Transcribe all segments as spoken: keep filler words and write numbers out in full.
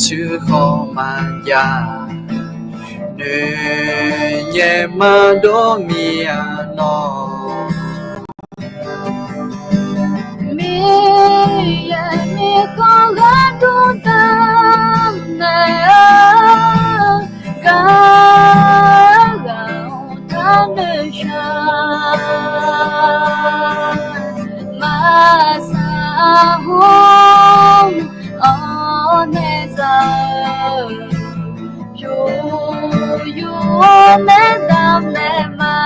shuir khawf maqjav, noeqnyae maqdov mir-a nawr. Miqyaer mirkhanq gharduq danqnaeq-eu, gar ghaq-awr taqnoeq shaq, maqsaq hawr-awr nae za-eu, yur yur-awr nae damq naeq ma.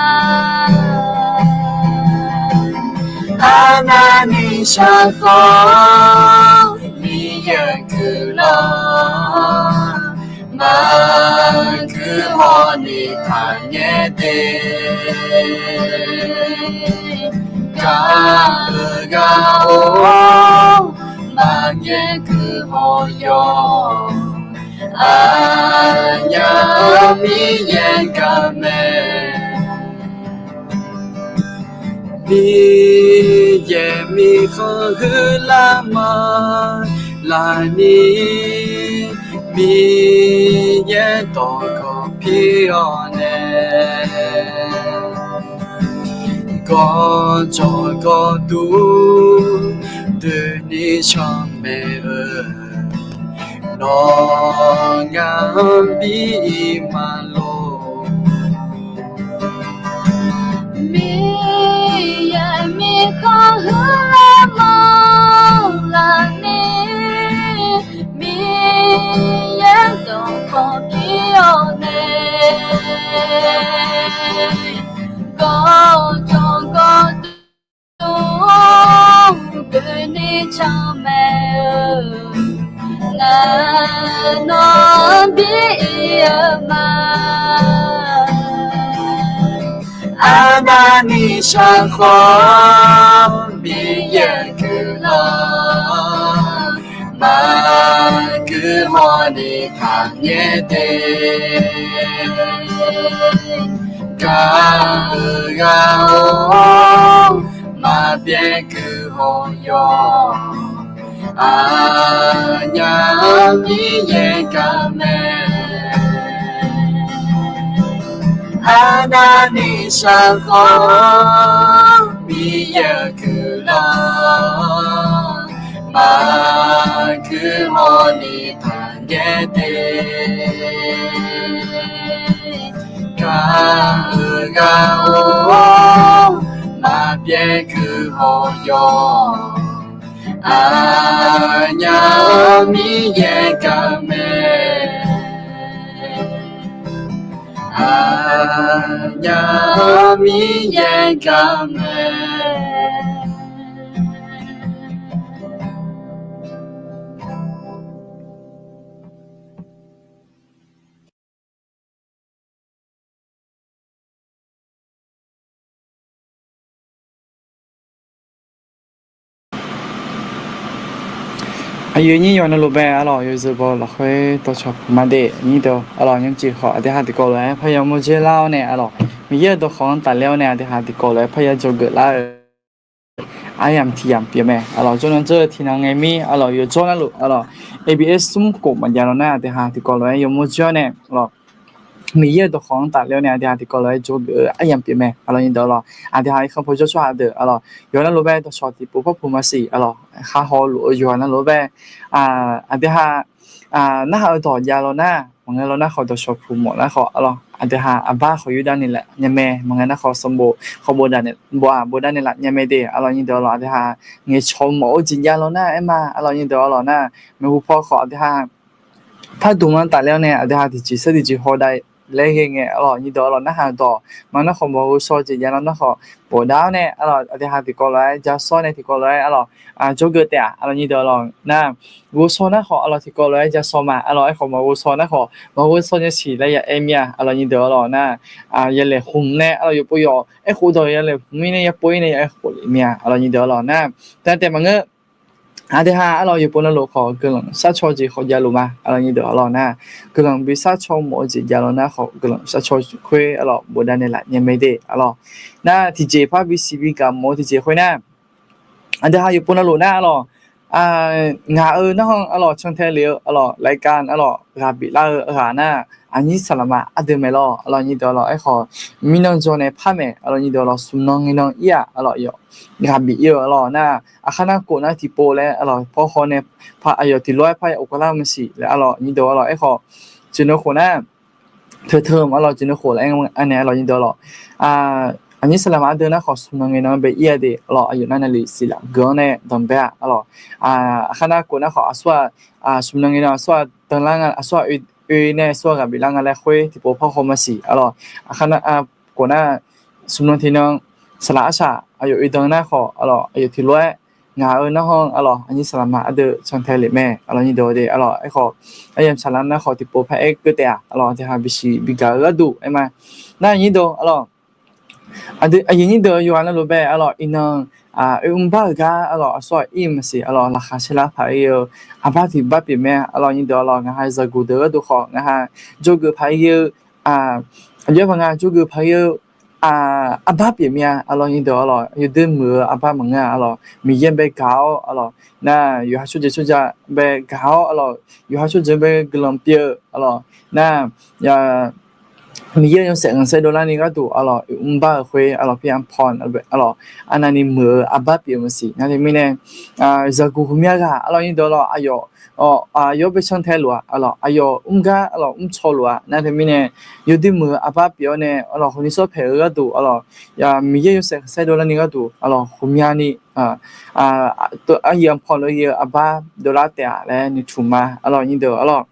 Arnavni shar khawf, Miqyaer guiqlanq maqguir hawni taqngaeq de. Gaq-eu ghaq-or, maqngaeq guiq haw yawr, aqnyaf-eu Miqyaer gar mae. Miqyaer mirkhanq huiqlar manrlar ni, Miqyaer dawqkawq pir-awr nae, gawqjawq gawqdur doeni canmaeq-eu, nawr ngar-anr bi-ir maqlor. Miqyaer mirkhanq huiqlar manrlar ni, Miqyaer dawqkawq pir-awr nae, gawqjawq gawqdur doeni canmaeq-eu, ngar nawr bi-ir-eu ma. Arnavni shar khawf, Miqyaer guiqlanq maqguir hawni taqngaeq de. Gaq-eu ghaq-or, maqbyaer guiq haw yawr, aqnyaf-eu Miqyaer gar mae. Arnavni shar khawf, Miqyaer guiqlanq maqguir hawni taqngaeq de. Gaq-eu ghaq-or, maqbyaer guiq haw yawr, aqnyaf-eu Miqyaer gar mae. Aqnyaf-eu Miqyaer gar mae. Aqyuif aqnyir yawqha navluf bae arlawq, yawzeu baw lafkhoer dawqcawq puq ma de nyir deuq arlawq, nymrcif khawf aqdui ha tiqkawv lof-aer parya mawrdzoer lar-awr nae arlawq, Miqyaer-euq dawqkawq-anr tafler-awr nae aqdui ha tiqkawv lof-aer parya dzawgeuf lar-eu aryamq tiq yamq pyeuf mae arlawq. Jawrnan dzeur-eu tiqnan ngae mir arlawq, yawqjawr navluf arlawq, A B S smr khof maqjav law nar aqdui ha tiqkawv lof-aer yawmawr dzoer-awr nae arlawq, Miqyaer-euq dawqkawq-anr tafler-awr nae aqdui ha tiqkawv lof-aer dzawgeuf-eu aryamq pyeuf mae arlawq nyir deuq arlawq. Aqdui ha irkanr paw jawrshawr-a deuq arlawq, yawqha navluf bae dawqcawq tiqpov parpuq maqsiq arlawq, khar hawluf-eu yawqha navluf bae aqdui ha narhaq-eu dawq jav law nar, maqngeur law nar khawf dawqcawq puq mawf nar khawf arlawq, aqdui ha aqbar khawf yurdav naeqlaf nya mae, maqngeur nar khawf sanqbof khawf bofdav naeqlaf nya mae de arlawq nyir deuq arlawq. Aqdui ha ngaeqcawq mawf-eu jeq jav law nar aer ma arlawq nyir deuq arlawq nar, maeqhu paw khawf aqdui ha pardmq-anr tafler-awr nae aqdui ha tiqjeq saer tiqjeq hawdav laer ghae ngae arlawq nyir deuq arlawq, narhaq dawq maqnar khawf mawf ghovshaw jeq jav law nar khawf bofdav-awr nae arlawq, aqdui ha tiqkawv lof-aer ja sawr nae tiqkawv lof-aer arlawq, jawrgeuf taef-a arlawq nyir deuq arlawq nar, ghovshaw nar khawf arlawq tiqkawv lof-aer ja sawr ma arlawq, aerkhawf mawf ghovshaw nar khawf mawf ghovshaw nya siq laer ya aer mir-a arlawq nyir deuq arlawq nar, yalaeq khmq nae arlawq yawqpov yawq aerkhof dawq yalaeq khmq mir nae yapov-ir nae ya aerkhof le mir-a arlawq nyir deuq arlawq nar, taef taef maqngeur. Aqdui ha arlawq yawqpov navluf khawf guiqlanq sharcaw jeq khawf javluf ma arlawq nyir deuq arlawq nar, guiqlanq bi sharcaw mawf-eu jeq jav law nar khawf guiqlanq sharcaw khoer arlawq bofdav naeqlaf nya mae de arlawq. Nar tiqjeq par bisiq bigaq mawf-eu tiqjeq khoer nar, aqdui ha yawqpov navluf nar arlawq, ngaq-euq narhaq arlawq cantae lef-eu arlawq รายการ arlawq ghaq biflar-eu ghaq nar, aqnyir saqlaqma ardeuv mae lawr arlawq nyir deuq arlawq. Aerkhawf, mirnan jawr nae par mae arlawq nyir deuq arlawq. Smq nan ngae nan ir-aq arlawq, aqyawf ghaq bif ir-eu arlawq nar, aqkhar nar khof nar tiqpov laer arlawq pawrhaw nae aqyawf tiqlof-aer parya of kawv lar maqsiq laer arlawq nyir deuq arlawq. Aerkhawf, jeq nan khof nar, teu teu arlawq jeq nan khof laer-aer nae arlawq nyir deuq arlawq. Aqnyir saqlaqma ardeuv nar khawf, smq nan ngae nan bae ir-a de arlawq. Aqyawf nar navluf siqlaf gui-anr nae danqbae-a arlawq. Aqkhar nar khof nar khawf, aqsur-aq, smq nan ngae nan aqsur-aq danlar nga, aqsur-aq oe nae aqsur-aq ghaq biflar nga laer khoer tiqpov pawrhaw maqsiq arlawq. Aqkhar nar khof nar, smq nan tiqnan saqlaq arsaq aqyawf oe dan nar khawf arlawq, aqyawf tiqlof-aer ngaq-euq narhaq arlawq aqnyir saqlaqma ardeuv cantae lef mae arlawq nyir deuq de arlawq. Aerkhawf, aryamq saqlaq nar khawf tiqpov paraer keuv taef-a arlawq. Aqdui ha bisiq bigaq-eu gharduq aer ma. Nar nyir deuq arlawq, aqyuif nyir deuq yawqghaq navluf bae arlawq, iqnan oe mrbar-euq gar arlawq aqsur-aq ir-eu maqsiq arlawq. Laqkhaq saerlar paq ir-eu arbar tiq bar pyeuf mae arlawq nyir deuq arlawq. Ngaq ha zaqguq deuq gharduq khawf ngaq ha jawrgeuf paq ir-eu, aqjox-aer paq nga jawrgeuf paq ir-eu arbar pyeuf mir-a arlawq nyir deuq arlawq. Yawdui muiq-eu arbar maqngeur-a arlawq. Miqyaer bae gaq-awr arlawq nar, yawqha tsawrjeuq tsawrja bae gaq-awr arlawq, yawqha tsawrjeuq bae guiqlanq pyeuf-eu arlawq nar, Miqyaer yawshaef khanqsaer dovlarni gharduq arlawq, oe mrbar-euq khoer arlawq, พยาพร arlawq arnavni muiq-eu arbar pyeuf-eu maqsiq. Nar teumirnae, zaqguq ghawqmya ghaq arlawq nyir deuq arlawq, aqyawf, aqyawf bae cantae lof-a arlawq, aqyawf mrgar arlawq mrcaw lof-a. Nar teumirnae, yawdui muiq-eu arbar pyeuf-awr nae arlawq, khawfni sawr paeq-eu gharduq arlawq, Miqyaer yawshaef khanqsaer dovlarni gharduq arlawq, ghawqmyani aryiq พยาพร lof-aer ghae-eu arbar dovlar taef-a laer noeqtmq ma arlawq nyir deuq arlawq.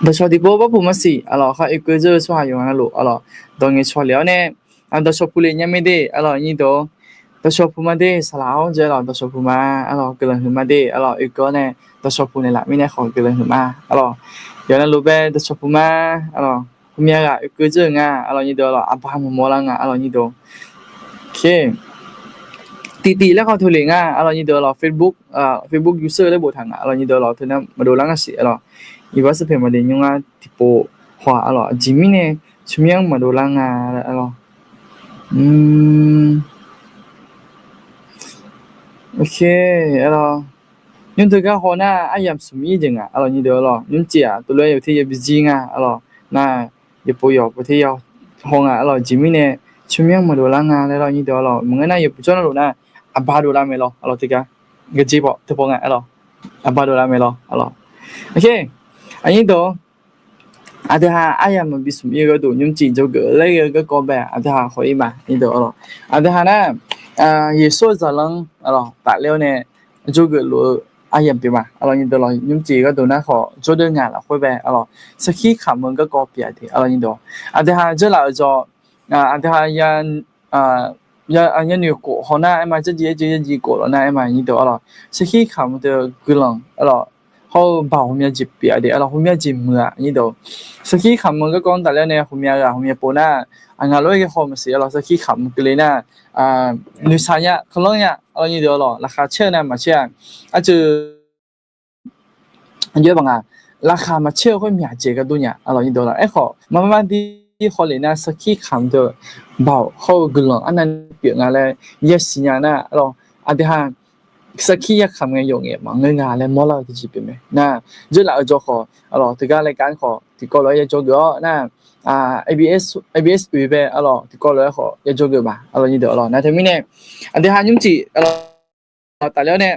Dawqshawq tiqpov barpuq maqsiq arlawq, khar oekeuv dzeur-eu tsawrhaq yawqghaq navluf arlawq, dawq ngaeqcawq lef-awr nae dawqshawq puq lef nya mae de arlawq nyir deuq. Dawqshawq puq ma de saqlaq-awr dzaelar dawqshawq puq ma arlawq, guiqlanq huiq ma de arlawq. Oekeuv-awr nae dawqshawq puq naeqlaf mirnae khawf guiqlanq huiq ma arlawq. Yawqghaq navluf bae dawqshawq puq ma arlawq, ghawqmya ghaq oekeuv dzeur-eu nga arlawq nyir deuq arlawq, arbar maqmawr lar nga arlawq nyir deuq. Tiqtiq laer khawf teu lef nga arlawq nyir deuq arlawq, Facebook, Facebook user laer boftaq nga arlawq nyir deuq arlawq, teu nar maqdov lar nga siq arlawq. Iqbax sar paeq maqdaef nymr ngar tiqpov haw-aq arlawq, aqjeq mirnae tsawrmyanr maqdov lar nga arlawq. Arlawq, nymr deuq gar haw nar aryamq smq ir jeq nga arlawq nyir deuq arlawq. Nymrcif-aq tov lof-aer yawf ter yabi jir nga arlawq nar, yawpov yawq pov ter ya haw nga arlawq. Aqjeq mirnae tsawrmyanr maqdov lar nga laer arlawq nyir deuq arlawq. Maqngeur nar yawpuq jawr navluf nar, arbar dov lar mae lawr arlawq. Teugar gaqjeq paw teupov nga arlawq, arbar dov lar mae lawr arlawq. Aqnyir deuq, aqdui ha aryamq maqbi smq ir-eu gharduq nymrcif dzawgeuf laer ghae-eu garkawv bae aqdui ha haw ir ma nyir deuq arlawq. Aqdui ha nar, Yeqsur-euq zaqlanr arlawq tafler-awr nae dzawgeuf luf-eu aryamq pyeuf ma arlawq nyir deuq arlawq. Nymrcif gharduq nar khawf jawrdeuv ngaq lafkhoer bae arlawq, sarkir kamq-eu garkawv pyeuf-a de arlawq nyir deuq. Aqdui ha dzeurlaf-euq dzaw, aqdui ha ya, yanoeq khof haw nar aer ma, jarjiv aer jir jarjiv khof lawq nar aer ma nyir deuq arlawq. Sarkir kamq-eu guiqlanq arlawq, hawr-eu baoq ghawqmya jeq pyeuf-a de arlawq, ghawqmya jeq muiq-a nyir deuq. Sarkir kamq-eu garkawv-anr tafler nae ghawqmya ghaq ghawqmya pov nar, aqngaq lof-aer ghae haw maqsiq arlawq. Sarkir kamq keuvle nar, noeqshaq nya, kanlanr nya arlawq nyir deuq arlawq, laqkhaq caer-eu nar maqcaer-a. Arceuq aqjox-aer paq nga, laqkhaq maqcaer-eu khoer myaq jeq gharduq nya arlawq nyir deuq arlawq. Aerkhawf marmar dir hawlef nar sarkir kamq deuq baoq hawr-eu guiqlanq arnavni pyeuf nga laer yasiq nya nar arlawq, aqdui ha sarkir yakamq ngae yawf ngaef maqngeur nga laer mawrlar-eu tiqjeq pyeuf mae nar, dzeurlaf-eu dzaw khawf arlawq, teugar รายการ khawf tiqkawv lof-aer ya dzawgeuf-awr nar, ABS, ABS oeq bae arlawq tiqkawv lof-aer khawf ya dzawgeuf ma arlawq nyir deuq arlawq. Nar teumirnae aqdui ha nymrcif arlawq tafler-awr nae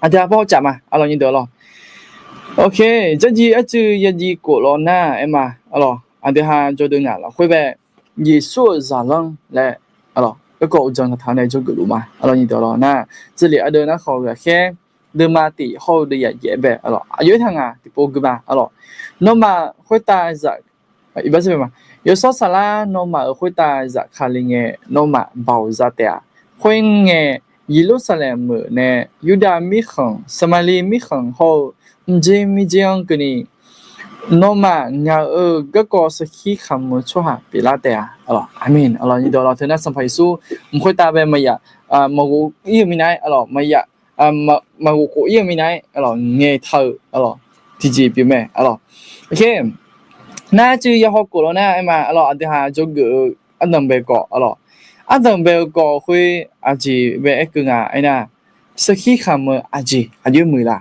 aqdui ha paw caf ma arlawq nyir deuq arlawq. Ok, jarjiv arceuq yajiv khof lawq nar aer ma arlawq, aqdui ha jawrdeuv ngaq lafkhoer bae Yeqsur-euq zaqlanr laer arlawq, garkawv uqdzan taqtaq-awr nae dzawgeuf luf ma arlawq nyir deuq arlawq. Nar, 这里 ardeuv nar khawf ghaqkhaer deuvma tif hawr-eu deuv yaf jaef-aer bae arlawq, aqjox-aer taq ngaq tiqpov gui ma arlawq. Nawmaf khoertav zaf, iqbax ma, Yawshawr Saflar nawmaf-euq khoertav zafkale ngae, nawmaf baoq za taef-a. Khoerngae, Yeqlursaqlaeq meuq nae Yurdav mirkhanq, Saqmaqliv mirkhanq hawr-eu mqdzer mirdzer-anr keuvni nawmaf ngaq-euq garkawv sarkir kamq-eu tsawrhaq pyeuflar taef-a. Aqmeq arlawq. Nyir deuq arlawq, teu nar Sanqpaq Yeqsur mq khoertav bae maqya, maqghof ir-eu minav-aer arlawq, maqya, maqghof khof ir-eu minav-aer arlawq, ngaeqtaq-euq arlawq, tiqjeq pyeuf mae arlawq. Nar arcuiv yahaw khof lawq nar aer ma arlawq, aqdui ha jawrgeuf-eu ardanq bae-eu kawv arlawq. Ardanq bae-eu kawv khoer aqjeq bae aer keuv nga aernar, sarkir kamq-eu aqjeq aqjox muiq la?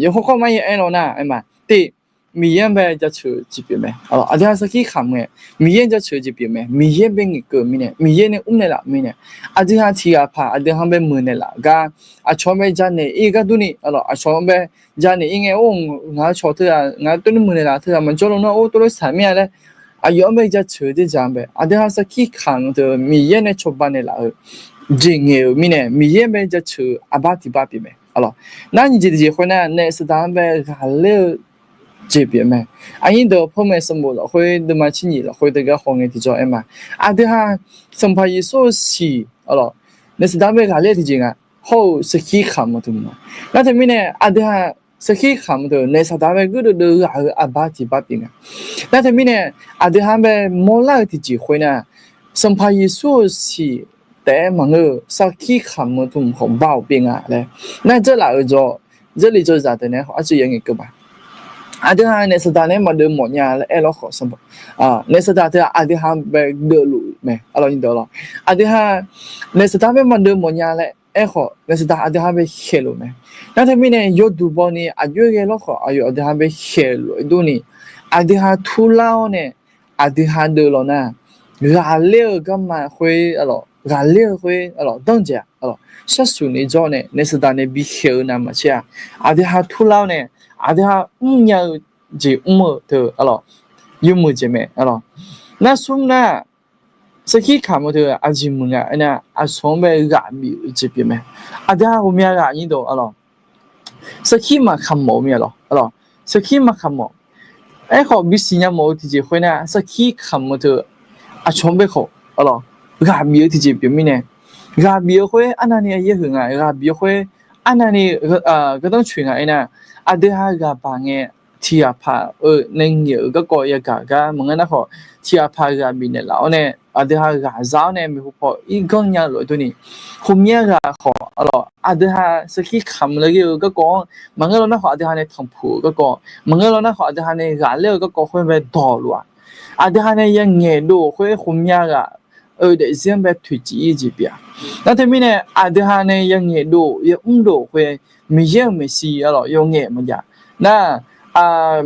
Yawkhawr khawr mar ya aer law nar, aer ma, tiq, Miqyaer-anr bae jaceuq-eu jeq pyeuf mae. Aqdui ha sarkir kamq ngae, Miqyaer-anr jaceuq-eu jeq pyeuf mae. Miqyaer bae ngaeqkeuv-eu mirnae, Miqyaer nae mrnaeq laf-euq mirnae, aqdui ha tiq ghaq paq aqdui ha-anr bae muiqnaeq laf-eu gar, aqcawq-anr bae janaeq ir-eu gar durni, aqcawq-anr bae janaeq ir ngae, or, ngaq-euq cawq teughaq ngaq-euq tov ni muiqnaeq laf teughaq maqjawr lo nar, or, tov lof saq mir-a laer, aqyawf-anr bae jaceuq-eu dzerdzaq-anr bae, aqdui ha sarkir kamq-eu teu Miqyaer nae cawba naeq laf-euq jeq ngaeq-euq mirnae, Miqyaer bae jaceuq-eu aqbar tiq bar pyeuf mae. Nar nyiq jeq tiqjeq khoer nar, naef saqdaq-anr bae ghaqler-eu jeq pyeuf mae. Aqnyir deuq, Pawrmaeq sanqbof lafkhoer deuvma tser nyiq lafkhoer teugar haw ngae tiqjawr aer ma, aqdui ha Sanqpaq Yeqsur-eu siq, naef saqdaq-anr bae ghaqler-eu tiqjeq nga. Hawr-eu sarkir kamq-eu teu ma. Nar teumirnae aqdui ha sarkir kamq-eu teu naef saqdaq-anr bae guirdeuv deuv ghaq-eu aqbar tiq bar pyeuf nga. Nar teumirnae aqdui ha-anr bae mawrlar-eu tiqjeq khoer nar, Sanqpaq Yeqsur-eu siq taef-aer maqngeur-eu sarkir kamq-eu teu khawf bar-awq pyeuf nga laer, nar dzeurlaf-euq dzaw, dzeurle dzaw zaq deuq nae khawf arcuiv ya ngaeqkeuv ma. Aqdui ha naef saqdaq nae maqdeuv mawf nya laer aer lawr khawf, naef saqdaq teu aqdui ha bae deuvluf mae. Aqdui ha naef saqdaq bae maqdeuv mawf nya laer aer khawf, naef saqdaq aqdui ha bae khaeqluf mae. Nar teumirnae yawduq bawni aqjox ghae lawr khawf, aqyawf aqdui ha bae khaeqluf-aer durni, aqdui ha turlar-awr nae aqdui ha deuv law nar, ghaqler-eu garma khoer, ghaqler-eu khoer, danr jeq-aq, sharsuq ni jawr nae naef saqdaq nae bikhaeq-eu navmaqtser-aq, aqdui ha turlar-awr nae aqdui ha mrnya-eu jeq mr-eu teu yawmuiq jeq mae. Nar smr nar, sarkir kamq-eu teu aqjeq muiq nga aernar, aqcawq-anr bae ghaq bif-eu jeq pyeuf mae. Aqdui ha ghawqmya ghaq nyir deuq, sarkir maqkamq mawf-eu mir-a lawq. Sarkir maqkamq mawf. Aerkhawf bisiq nya mawf-eu tiqjeq khoer nar, sarkir kamq-eu teu aqcawq-anr bae khawf ghaq bif-eu tiqjeq pyeuf mirnae, ghaq bif-eu khoer arnavni yaer huiq nga, ghaq bif-eu khoer arnavni gardanr coeq nga aernar, aqdui ha ghaq baq ngae, tiq ghaq paq-eu nae ngaeq-euq garkawv yagaq gar maqngeur nar khawf, tiq ghaq paq ghaq bifnaeq laf-awr nae aqdui ha ghaq za-awr nae maeqhu paw irganr nya lof-aer durni, ghawqmya ghaq khawf, aqdui ha sarkir kamq laer ghae-eu garkawv-anr maqngeur law nar khawf, aqdui ha nae tanqpuq-eu garkawv maqngeur law nar khawf, aqdui ha nae ghaqler-eu garkawv khoer bae dawqluf-aq, aqdui ha nae yangaeq dov-euq khoer ghawqmya ghaq-eu daefzir-anr bae toeqciv ir jeq pyeuf-a. Nar teumirnae aqdui ha nae yangaeq dov-euq yamr dov-euq khoer, Miqyaer-euq maeqshi-a lawq, yawngaef maqjav nar,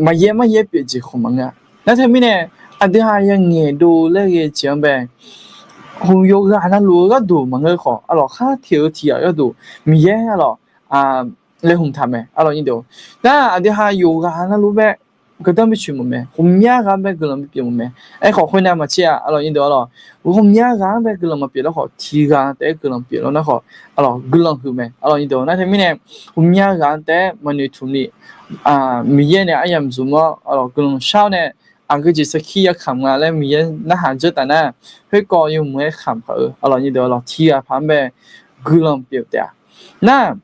maqyaer maryaer pyeuf jeq khawf maqngeur-a. Nar teumirnae aqdui ha yangaeq dov laer ghae jeq-anr bae, yawqghaq navluf-eu gharduq maqngeur khawf, aqlawq khar teq-eu tiq ghaq gharduq Miqyaer aqlawq laeqhmq taq mae, aqlawq nyir deuq. Nar aqdui ha yawqghaq navluf bae gardanr bi coeq mawf mae, ghawqmya ghaq-anr bae guiqlanq bi pyeuf mawf mae. Aerkhawf khoernav maqtser-a, aqlawq nyir deuq, aqlawq ghawqmya ghaq-anr bae guiqlanq maqpyeuf lar khawf, tiq ghaq taef-aer guiqlanq pyeuf law nar khawf, aqlawq guiqlanq huiq mae, aqlawq nyir deuq. Nar teumirnae ghawqmya ghaq-anr taef-aer maqnoeq tmq ni, Miqyaer nae aryamq zmq-awr aqlawq guiqlanq shar-awr nae, aqgeu jeq sarkir ya kamq nga laer Miqyaer narhaq dzeur taf nar, khoerkawv yawmuiq-aer kamq paq-eu, aqlawq nyir deuq, aqlawq tiq ghaq paq-anr bae guiqlanq pyeuf taef-a. Nar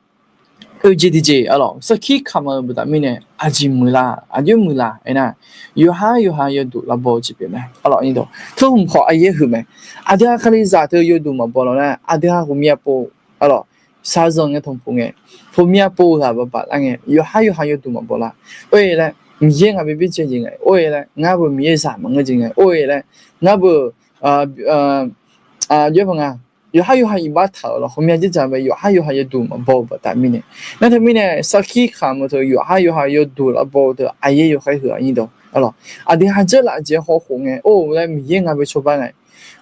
oeq jeq tiqjeq, aqlawq sarkir kamq-eu baqda mirnae aqjeq muiqlar, aqjox muiqlar aernar, yawqhar yawqha yawduq lavbaw-eu jeq pyeuf mae, aqlawq nyir deuq. Teu hmq khawf aqyaer huiq mae. Aqdui ha kalizaq teu yawduq maqbaw law nar, aqdui ha ghawqmya pov, aqlawq shaqzanq ngae tanqpuq ngae, ghawqmya pov ghaq baq baq lar ngae, yawqhar yawqha yawduq maqbaw lar. Or-e laer, Miqyaer ngaq bae byaerdzae jeq nga. Or-e laer, ngar beuq Miqyaer zaq maqngeur jeq nga. Or-e laer, ngar beuq jawr nga. Yawqhar yawqha iqbax taq-euq lawq, ghawqmya dzerdzaq bae yawqhar yawqha yawduq maqbaw-eu baqda mirnae. Nar teumirnae sarkir kamq-eu teu yawqhar yawqha yawduq lavbaw-eu teu aqyaer yawkhaer huiq-a nyir deuq, aqlawq. Aqdui ha dzeurlaf jeq-anr hawkhof ngae, or laer Miqyaer ngaq bae cawba ngae.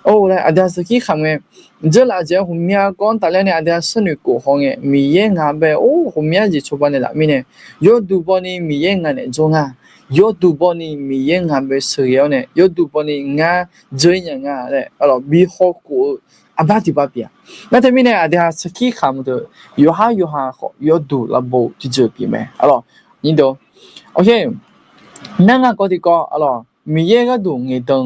Or laer aqdui ha sarkir kamq ngae, dzeurlaf jeq-anr ghawqmya kawv-anr tafler nae aqdui ha sharnoeq kof haw ngae, Miqyaer ngaq bae or ghawqmya jeq cawba naeqlaf mirnae, yawduq bawni Miqyaer ngaq naeq jawr nga. Yawduq bawni Miqyaer ngaq bae sheuqghae-awr nae, yawduq bawni ngar dzeur-ir nya nga laer, aqlawq bi hawkhof-eu aqbar tiq bar pyeuf-a. Nar teumirnae aqdui ha sarkir kamq-eu teu yawqhar yawqha khawf yawduq lavbaw tiqjeuq pyeuf mae, aqlawq nyir deuq. Nar ngaq kawv tiqkawv, aqlawq Miqyaer gharduq ngaeqdan,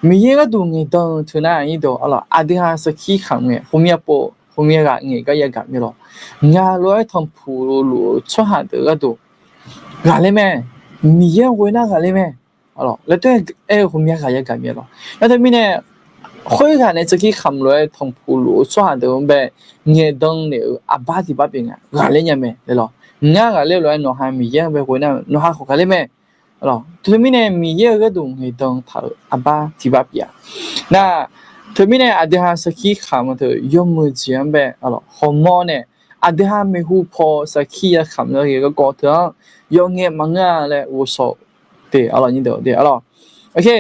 Miqyaer gharduq ngaeqdan-eu teu nar nyir deuq, aqlawq aqdui ha sarkir kamq ngae, ghawqmya pov ghawqmya ghaq ngaeq gar yagaq mir lawq. Ngaq lof-aer tanqpuq luf-eu tsawrhaq deuq gharduq ghaqler mae. Miqyaer ghoe nar ghaqler mae. Laer taef-aer aer-eu ghawqmya ghaq yagaq mir lawq. Nar teumirnae khoerghaq nae sarkir kamq lof-aer tanqpuq luf-eu tsawrhaq deuq-anr bae ngaeqdan naeq-euq aqbar tiq bar pyeuf nga, ghaqler nya mae laer lawq. Ngar ghaqler lof-aer nawqha Miqyaer-anr bae ghoe nar nawqha khawf ghaqler mae. Teumirnae Miqyaer-euq gharduq ngaeqdan taq-euq aqbar tiq bar pyeuf-a. Nar teumirnae aqdui ha sarkir kamq-eu teu yawmuiq jeq-anr bae ghawqmawr nae Aqdui ha maeqhu paw sarkir yakamq-eu ghae garkawv teu-anr yawf ngae maqngeur-a laer ghovshaw-eu de, arlawq nyir deuq de, arlawq. Oke,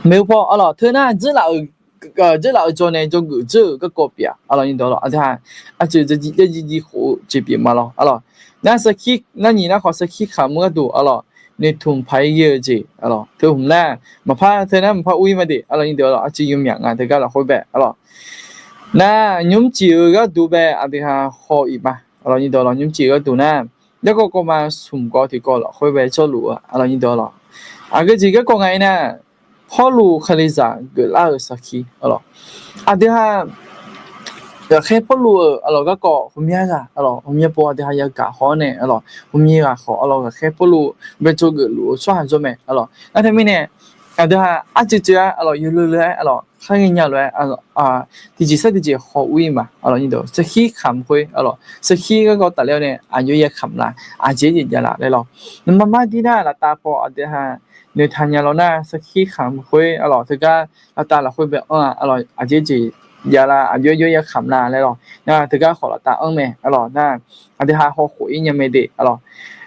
maeqhu paw arlawq teu nar dzeurlaf-eu, dzeurlaf-eu jawr nae jawrgeuf dzeur-euq garkawv pyeuf-a, arlawq nyir deuq, arlawq. Aqdui ha aqceuq jajir jajir khof-eu jeq pyeuf ma lawr, arlawq. Nar sarkir, nar nyiq nar khawf sarkir kamq-eu gharduq, arlawq, noeqtmq paq-aer ghae-eu jeq, arlawq, teu hmq nar maqpar teu nar maqpar ur-ir ma de, arlawq nyir deuq, arlawq. Aqceuq yawmyaq nga teugar lafkhoer bae, arlawq. Nar nymrcif-eu gharduq bae aqdui ha haw-iq ma, arlawq nyir deuq, arlawq. Nymrcif-eu gharduq nar garkawv kawv ma smq kawv tiqkawv lafkhoer bae jawrluf-eu, arlawq nyir deuq, arlawq. Aqgeu jeq garkawv nga-aer nar, Pawrluv Kalizaq geuflar-euq sarkir, arlawq. Aqdui ha ghaqkhaer Pawrluv-euq, arlawq, garkawv ghawqmya ghaq, arlawq, ghawqmya paw aqdui ha yagaq haw-awr nae, arlawq, ghawqmya ghaq khawf, arlawq, ghaqkhaer Pawrluv bae tsov geufluf-eu tsawrhaq jawr mae, arlawq. Nar teumirnae aqdui ha arcuiv cuiv-aer, arlawq, yawleu leu-aer, arlawq, kharngeur nya lof-aer, arlawq, tiqjeq sar tiqjeq haw ur-ir ma, arlawq nyir deuq. Sarkir kamq khoer, arlawq, sarkir garkawv tafler-awr nae aqjox-aer yakamq la, aqjeq jeq jav la laer lawr. Nmqmaq mar dir nar laftav paw aqdui ha noeqtaq nya lawr nar sarkir kamq khoer, arlawq, teugar laftav lafkhoer bae anr-a, arlawq, aqjeq jeq jav la, aqjox-aer yakamq la laer lawr. Nar teugar khawf laftav anr mae, arlawq. Nar aqdui ha hawkhof-ir nya mae de, arlawq.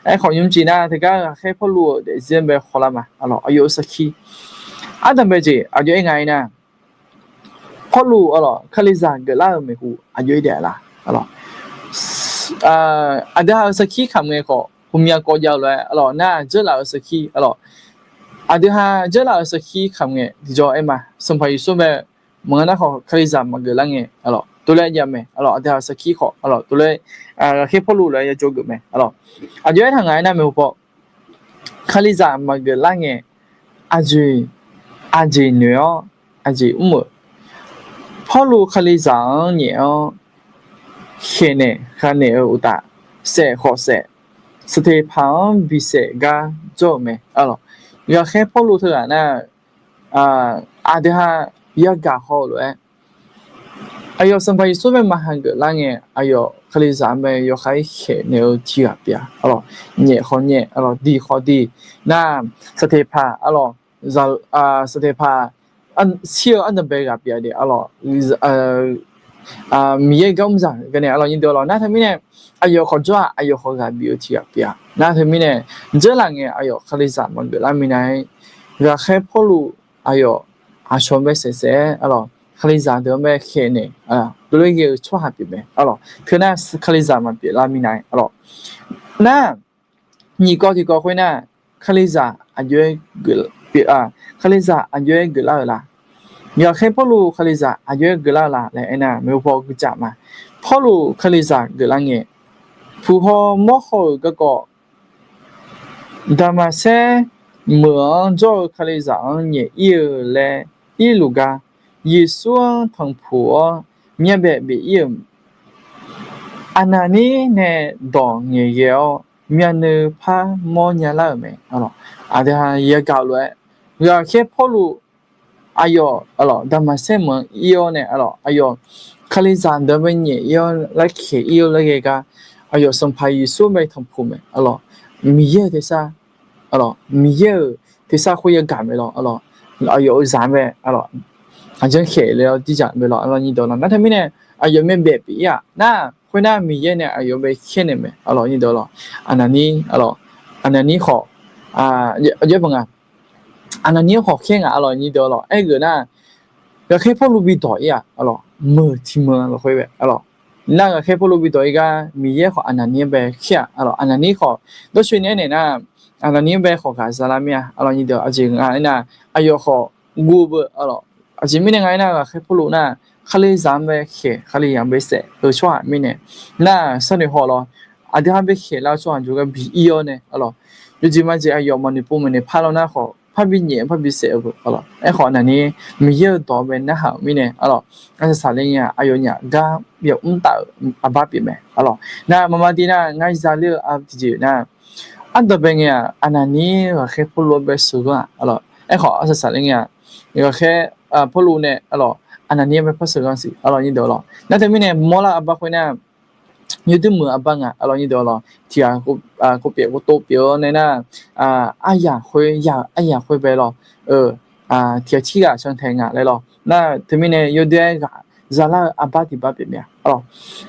Aerkhawf nymrcif nar teugar ghaqkhaer Pawrluv-euq daefzir bae khawlar ma, arlawq, aqjox-eu sarkir. Ardanqbae jeq aqjox-aer nga-aer nar, Pawrluv, arlawq, Kalizaq geuflar-euq maeqhu aqjox-aer daef la, arlawq. Aqdui ha-euq sarkir kamq ngae khawf ghawqmya kawv jav-eu lof-aer, arlawq, nar dzeurlaf-euq sarkir, arlawq. Aqdui ha dzeurlaf-euq sarkir kamq ngae tiqjawr-aer ma, Sanqpaq Yeqsur bae maqngeur nar khawf Kalizaq maqgeuf lar ngae, arlawq, tov laer jav mae, arlawq. Aqdui ha-euq sarkir khawf, arlawq, tov laer, ghaqkhaer Pawrluv lof-aer ya jawrgeuf mae, arlawq. Aqjox-aer taq nga-aer nar maeqhu paw Kalizaq maqgeuf lar ngae, aqjeq, aqjeq noeq-awr aqjeq mr-euq. Pawrluv Kalizaq-anr nyaef-awr khaeqnaeq ghaqnaeq-eu uqtaf, saef khawf saef, Saqteqpaq-anr bisaef gar jawr-euq mae, arlawq. Ghaqkhaer Pawrluv teughaq nar, aqdui ha yagaq haw-eu lof-aer, aqyawf Sanqpaq Yeqsur bae maqha geuf lar ngae, aqyawf Kalizaq bae yawkhav-ir khaeqnaeq-eu tiq ghaq pyeuf-a, arlawq. Nyaef khawf nyaef, arlawq, diq khawf diq. Nar Saqteqpaq, arlawq, Saqteqpaq shir-eu ardanqbae ghaq pyeuf-a de, arlawq. Miqyaer gar mr zaq ghae nae, arlawq, nyir deuq, arlawq. Nar teumirnae aqyawf khawf jawr-aq, aqyawf khawf ghaq bif-eu tiq ghaq pyeuf-a. Nar teumirnae dzeurlaf ngae aqyawf Kalizaq maqgeuf lar minav-aer, ghaqkhaer Pawrluv aqyawf aqcawq bae saef saef-aer, arlawq, Kalizaq deuq-anr bae khaeqnaeq, dovler ghae-eu tsawrhaq pyeuf mae, arlawq. Teunar Kalizaq maqpyeuf lar minav-aer, arlawq. Nar nyiq kawv tiqkawv khoer nar, Kalizaq aqjox-aer, Kalizaq aqjox-aer geuflar-euq la? Ghaqkhaer Pawrluv Kalizaq aqjox-aer geuflar-eu la laer aernar, maeqhu paw guicaf ma. Pawrluv Kalizaq geuflar ngae, puq haw mawr haw-euq garkawv, Daqmaqsaer meuq-anr jawr-eu Kalizaq-anr nyaef ir-eu laer irluf gar, Yeqsur-anr tanqpuq-awr myavbaef bif ir-euq Aqnaqnir nae dawq ngaeqghae-awr myavnuiv par mawrnya lar-euq mae. Aqdui ha yagaq lof-aer, ghaqkhaer Pawrluv aqyawf, arlawq, Daqmaqsaer meuq-anr ir-awr nae, arlawq, aqyawf Kalizaq deuq-anr bae nyaef ir-awr, larkhaeq ir-awr laer ghae gar, aqyawf Sanqpaq Yeqsur-anr bae tanqpuq mae, arlawq, Miqyaer-euq tersar, arlawq, Miqyaer-euq tersar khoer yagaq mae lawr, arlawq, aqyawf-euq zaq-anr bae, arlawq, aqjanr khaeq le-awr tiqjaq mae lawr, arlawq, nyir dawq lawr. Nar teumirnae aqyawf myavbaef pyeuf ir-aq nar, khoernar Miqyaer nae aqyawf bae khaernaeq mae, arlawq, nyir dawq lawr. Aqnaqnir, arlawq, Aqnaqnir khawf, aqjox-aer baq nga, Aqnaqnir khawf khaer ngaq, arlawq, nyir dawq lawr. Aergeuf nar, ghaqkhaer Pawrluv bi dawq ir-aq, arlawq, meuq tiq meuq lafkhoer bae, arlawq, nar ghaqkhaer Pawrluv bi dawq ir gar Miqyaer khawf Aqnaqnir-anr bae khaer-aq, arlawq, Aqnaqnir khawf dawrcoeni aernaeq nar, Aqnaqnir-anr bae khawf ghaq za lar mir-a, arlawq, nyir dawq. Aqjeq nga aernar, aqyawf khawf guv-eu beu, arlawq, aqjeq mirnae nga aernar, ghaqkhaer Pawrluv nar, Kalizaq-anr bae khaeq, Kalizaq-anr bae saef-eu tsawrhaq mirnae, nar sharnoeq haw lawr, aqdui ha bae khaeq lar-eu tsawrhaq jawrgar bi ir-awr nae, arlawq, yawjeq majeq aqyawf maqnoeq pov maqnoeq par lawr nar khawf, parbi nyaef parbi saef-eu beu, arlawq. Aerkhawf Aqnaqnir Miqyaer-euq dawq-anr bae narhaq-euq mirnae, arlawq, arsaq saqler ngae aqyawfnyaf gar byav mr taf-euq arbar pyeuf mae, arlawq. Nar maqma dir nar, ngar zaler-eu tiqjeq nar, ardanqbae ngae-aq, Aqnaqnir ghaqkhaer Pawrluv-anr bae sheuqghanr-aq, arlawq. Aerkhawf arsaq saqler ngae-aq, ghaqkhaer Pawrluv nae, arlawq, Aqnaqnir-anr bae par sheuqghanr siq, arlawq, nyir dawq lawr. Nar teumirnae mawrlar arbar khoernar, yawduir meuq arbar nga, arlawq, nyir dawq lawr. Tiq ghaq khof pyeuf-awr nae nar, aryaq khoer, yaq-euq aryaq khoer bae lawr, tiq ghaq tirghaq cantae nga laer lawr. Nar teumirnae yawduir-aer ghaq zalar-eu arbar tiq bar pyeuf mae-a.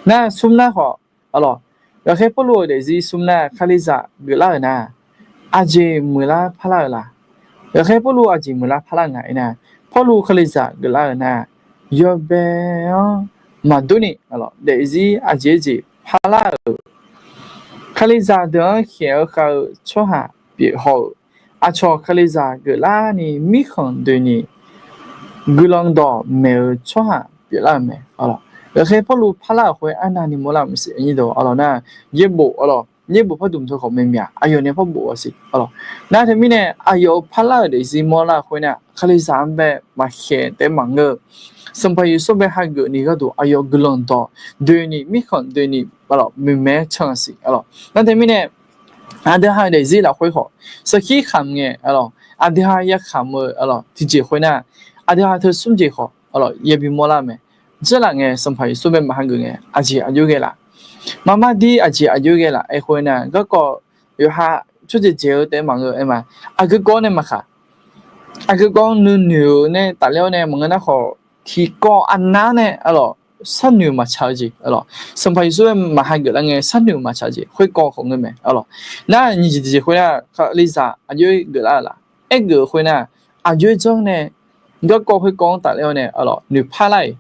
Nar smr nar khawf, aqlawq, ghaqkhaer Pawrluv-euq daefzir smr nar Kalizaq geuflar-euq nar, aqjeq muiqlar parlar-euq la? Ghaqkhaer Pawrluv aqjeq muiqlar parlar nga aernar, Pawrluv Kalizaq geuflar-euq nar, yawbae-anr maqdurni, aqlawq, daefzir aqjeq-aer jeq parlar-euq, Kalizaq deuq-anr khaeq-eu khav-eu tsawrhaq pyeuf haw-euq, aqcawq Kalizaq geuflarni mirkhanq doeni guiqlanq dawq maeq-eu tsawrhaq pyeuflar-euq mae. Aqlawq, ghaqkhaer Pawrluv parlar-euq khoer arnavni mawrlar-euq maqsiq, aqlawq nar, yaerbof, aqlawq, yaerbof pardmq teu khawf maeqmyaq aqyawf nae pawrbof-awq siq, aqlawq. Nar teumirnae aqyawf-euq parlar-euq daefzir mawrlar-eu khoer nar, Kalizaq-anr bae maqkhaeq taef-aer maqngeur-eu, Sanqpaq Yeqsur bae hageuf ni gharduq aqyawf guiqlanq dawq doeni mirkhanq doeni, aqlawq, muiqmaeq-aer can-eu siq, aqlawq. Nar teumirnae aqdui ha-euq daefzir lafkhoer khawf sarkir kamq ngae, aqlawq, aqdui ha yakamq-eu, aqlawq, tiqjeq khoer nar, aqdui ha teu smr jeq khawf, aqlawq, yabi mawrlar-eu mae. Dzeurlaf ngae Sanqpaq Yeqsur bae maqhageuf ngae aqjeq aqjox ghae laf? Maqmar dir aqjeq aqjox ghae laf aer khoer nar, garkawv yawqha tsawrjeuq dzaeq-eu taef-aer maqngeur-eu aer ma. Aqgeu kawv nae maqkaq, aqgeu kawv nuinoeq-eu nae tafler-awr nae maqngeur nar khawf, tiqkawv aqnav-anr nae, aqlawq, sharnoeq maqtsaq-eu jeq, aqlawq, Sanqpaq Yeqsur bae maqhageuf lar ngae sharnoeq maqtsaq-eu jeq khoerkawv khawf ngeur mae, aqlawq. Nar nyiq jeq tiqjeq khoer nar, Kalizaq aqjox-aer geuflar-euq laf? Aergeuf-eu khoer nar, aqjox-aer janr nae garkawv khoerkawv-anr tafler-awr nae, aqlawq, noeqpar lar-iq,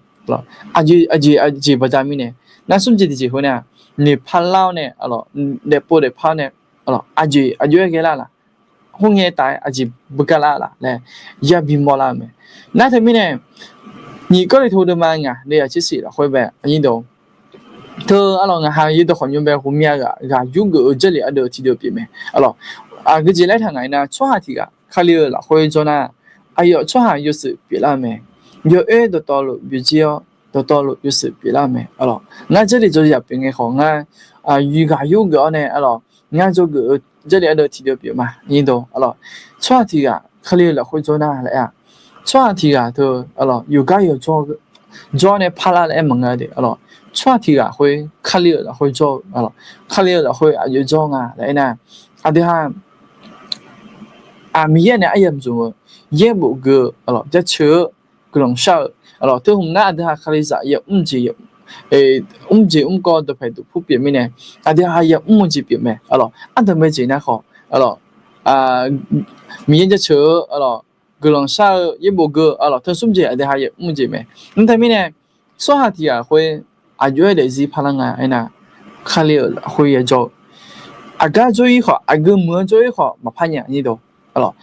aqjeq, aqjeq baqda mirnae, nar smr jeq tiqjeq khoer nar, noeqpar lar-awr nae, aqlawq, daefpov daefpar-awr nae, aqlawq, aqjeq aqjox-aer ghae lar laf? Khoerngae taf-aer aqjeq beugar lar laf laer yabi mawrlar-eu mae. Nar teumirnae nyiq Gawrliqtu deuvma ngaq deuvyaq tsershif lafkhoer bae, aqnyir deuq, teu, aqlawq, ngaq ha yaerdawq khawf nymr bae ghawqmya ghaq ghaq yurgeuf-eu Jarlif ardeuv tiqdeuv pyeuf mae, aqlawq. Aqgeu jeq laer taq ngaq-ir nar, tsawrhaq tiq ghaq Kali-euq lafkhoer jawr nar, aqyawf tsawrhaq yawshuif pyeuflar-eu mae. Yawoer dawqtawvluf byovjir-awr, dawqtawvluf yawshuif pyeuflar-eu mae, aqlawq. Ngar Jarlif jawrzaq pyeuf ngae khawf ngar ghaq yurgeuf-awr nae, aqlawq, ngar dzawgeuf-eu Jarlif ardeuv tiqdeuv pyeuf ma, aqnyir deuq, aqlawq. Tsawrhaq tiq ghaq Kali-euq lafkhoer jawr nar laer-a, tsawrhaq tiq ghaq teu, aqlawq, yawqgar yawqjawr jawr nae parlar laer aer maqngeur de, aqlawq. Tsawrhaq tiq ghaq khoer Kali-euq lafkhoer jawr-eu, aqlawq, Kali-euq lafkhoer aqjox jawr nga laer aernar, aqdui ha Miqyaer nae aryamq zmq-eu, yaerbof gui-eu, aqlawq, jaceuq-eu, guiqlanq shar-eu, aqlawq, teu hmq nar aqdui ha Kalizaq yamr jeq, mr jeq mrkawv dawqpaeq duqpur pyeuf mirnae, aqdui ha yamr-eu jeq pyeuf mae, aqlawq. Ardanqbae jeq nar khawf, aqlawq, Miqyaer jaceuq-eu, aqlawq, guiqlanq shar-eu, yaerbof gui-eu, aqlawq, teu smr jeq aqdui ha yamr jeq mae. Nar teumirnae tsawrhaq tiq ghaq khoer aqjox-aer daefzir parlar nga aernar, Kali-euq lafkhoer yajawr-eu, aqgar jawr-ir khawf, aqgeu muiq-anr jawr-ir khawf maqpar nya, aqnyir deuq, aqlawq.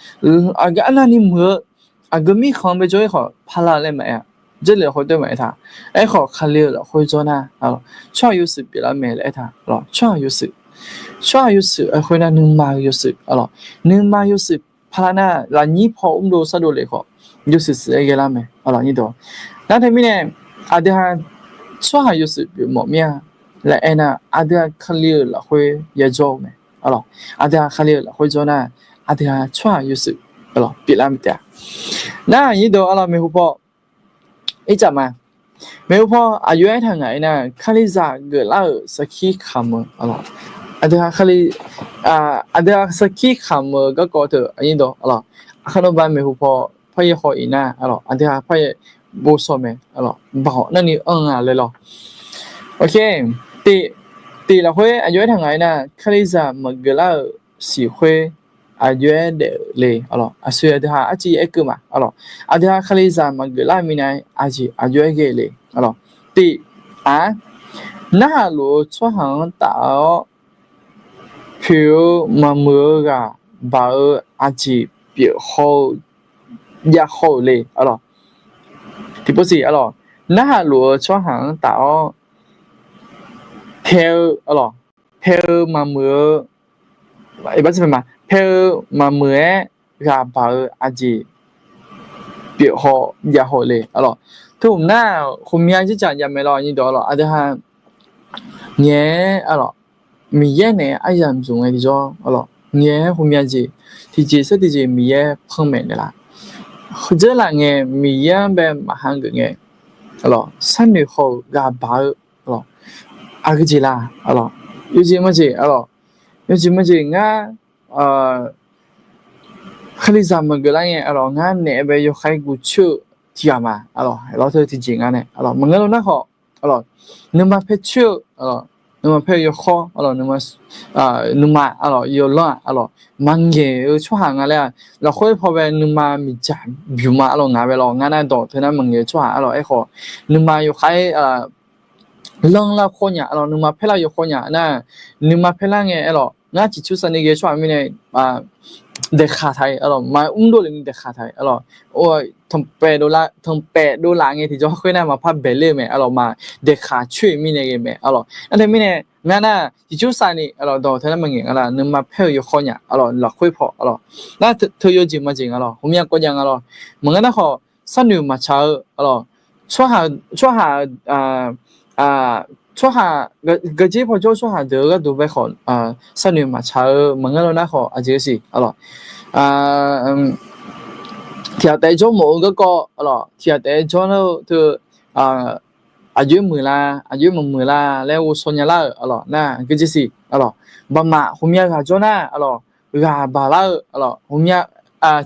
Aqgeu arnavni muiq-eu, aqgeu mirkhanq-anr bae jawr-ir khawf parlar laer maqaer-a. Jarlif lafkhoer deuq maqaer ta. Aerkhawf Kali-euq lafkhoer jawr nar, tsawrhaq yawshuif pyeuflar mae laer aer ta, aqlawq. Tsawrhaq yawshuif, tsawrhaq yawshuif khoer nar nuima-eu yawshuif, aqlawq. Nuima yawshuif parlar nar, lafnyir paw mrdov sardov lef khawf, yawshuif shuif-aer ghaelar mae, aqlawq, aqnyir deuq. Nar teumirnae aqdui ha tsawrhaq yawshuif pyeufmawf mir-a laer aernar, aqdui ha Kali-euq lafkhoer yajawr-eu mae, aqlawq. Aqdui ha Kali-euq lafkhoer jawr nar, aqdui ha tsawrhaq yawshuif, aqlawq, pyeuflar mae taef-a. Nar aqnyir deuq, aqlawq, maeqhu paw ircaf ma. Maeqhu paw aqjox-aer taq ngaq-ir nar, Kalizaq geuflar-euq sarkir kamq-eu, aqdui ha Kali, aqdui ha sarkir kamq-eu garkawv teu, aqnyir deuq, aqlawq, aqkar nawba maeqhu paw paryaer haw-iq nar, aqlawq, aqdui ha paryaer bosaw mae, aqlawq, baoq narni anr-a laer lawr. Oke, tiq, tiq lafkhoer aqjox-aer taq ngaq-ir nar, Kalizaq maqgeuflar-euq siq khoer aqjox-aer daef-euq le, aqlawq. Aqsur aqdui ha arciv aerkeuv ma, aqlawq. Aqdui ha Kalizaq maqgeuflar minav-aer aqjeq aqjox-aer ghae le, aqlawq. Tiq, aq, narhaq luf-eu tsawrhaq-anr taf-awr poeq-eu maqmuiq-eu ghaq baq-eu aqjeq pyeuf haw-eu jav haw-euq le, aqlawq. Tiqpov siq, aqlawq, narhaq luf-eu tsawrhaq-anr taf-awr tae-eu, aqlawq, tae-eu maqmuiq-eu, iqbax ma, tae-eu maqmuiq-aer ghaq baq-eu aqjeq pyeuf haw jav haw-euq le, aqlawq. Teu hmq nar, ghawqmya jardzaq jav mae lawr, aqnyir deuq, aqlawq. Aqdui ha ngaeq-aer, aqlawq, Miqyaer naeq-aer aryamq zmq ngae tiqjawr, aqlawq, ngaeq-aer ghawqmya jeq, tiqjeq saer tiqjeq Miqyaer panmaeq naeqlaf. Heujeq laf ngae Miqyaer-anr bae maqha geuf ngae, aqlawq, sharnoeq haw-euq ghaq baq-eu, aqlawq, aqgeu jeq la, aqlawq, yawjeq manjeq, aqlawq, yawjeq manjeq ngar, Kalizaq maqgeuf lar ngae, aqlawq, ngar naeq-aer bae yawkhav-aer guv coer-eu tiqghaq ma, aqlawq, lawr teu tiqjeq nga nae, aqlawq, maqngeur lo nar khawf, arlawq, nuima paer coer-eu, arlawq, nuima paer-eu yawkhawr, arlawq, nuima, nuima, arlawq, yawlanr-aq, arlawq, maqngaeq-eu tsawrhaq nga laer-aq, lafkhoer paw bae nuima miqdzaq byuq ma, arlawq, ngaq bae lawq, ngar nar dawq teu nar maqngaeq-eu tsawrhaq, arlawq, aerkhawf, nuima yawkhav-aer, lanr lar khawr nya, arlawq, nuima paer lar yawkhawr nya nar, nuima paer lar ngae, arlawq, ngar ciqcur savni ghae-eu tsawrhaq mirnae, daeqkhaq taq-iq, arlawq, maqmr dov le ni daeqkhaq taq-iq, arlawq, tanqpaef dovlaf ngae tiqjawr khoer nar maqpar baeq ler-eu mae, arlawq, maq daeqkhaq coer-eu mirnae ghae mae, arlawq. Nar teumirnae ngar nar ciqcur savni, arlawq, dawq teu nar maqngaeq nga la, nuima paer-eu yawkhawr nya, arlawq, lafkhoer paw, arlawq, nar teu yawjeq maqjeq nga lawq, hawmya kawv jav nga lawq. Maqngeur nar khawf, sharnoeq maqtsaq-eu, arlawq, tsawrhaq, tsawrhaq, tsawrhaq, gaqjer pawjawr tsawrhaq deuq-eu gharduq bae khawf, sharnoeq maqtsaq-eu maqngeur lar nar khawf, aqjeq siq, arlawq, tiq ghaq taef-aer jawr mawf-eu garkawv, arlawq, tiq ghaq taef-aer jawr nar-eu teu, aqjox-aer muiqlar, aqjox-aer maqmuiq lar laer ghovshaw nya lar-euq, arlawq, nar aqgeujeq siq, arlawq, baqmaf hawmya ghaq jawr nar, arlawq, ghaq baq lar-eu, arlawq, hawmya,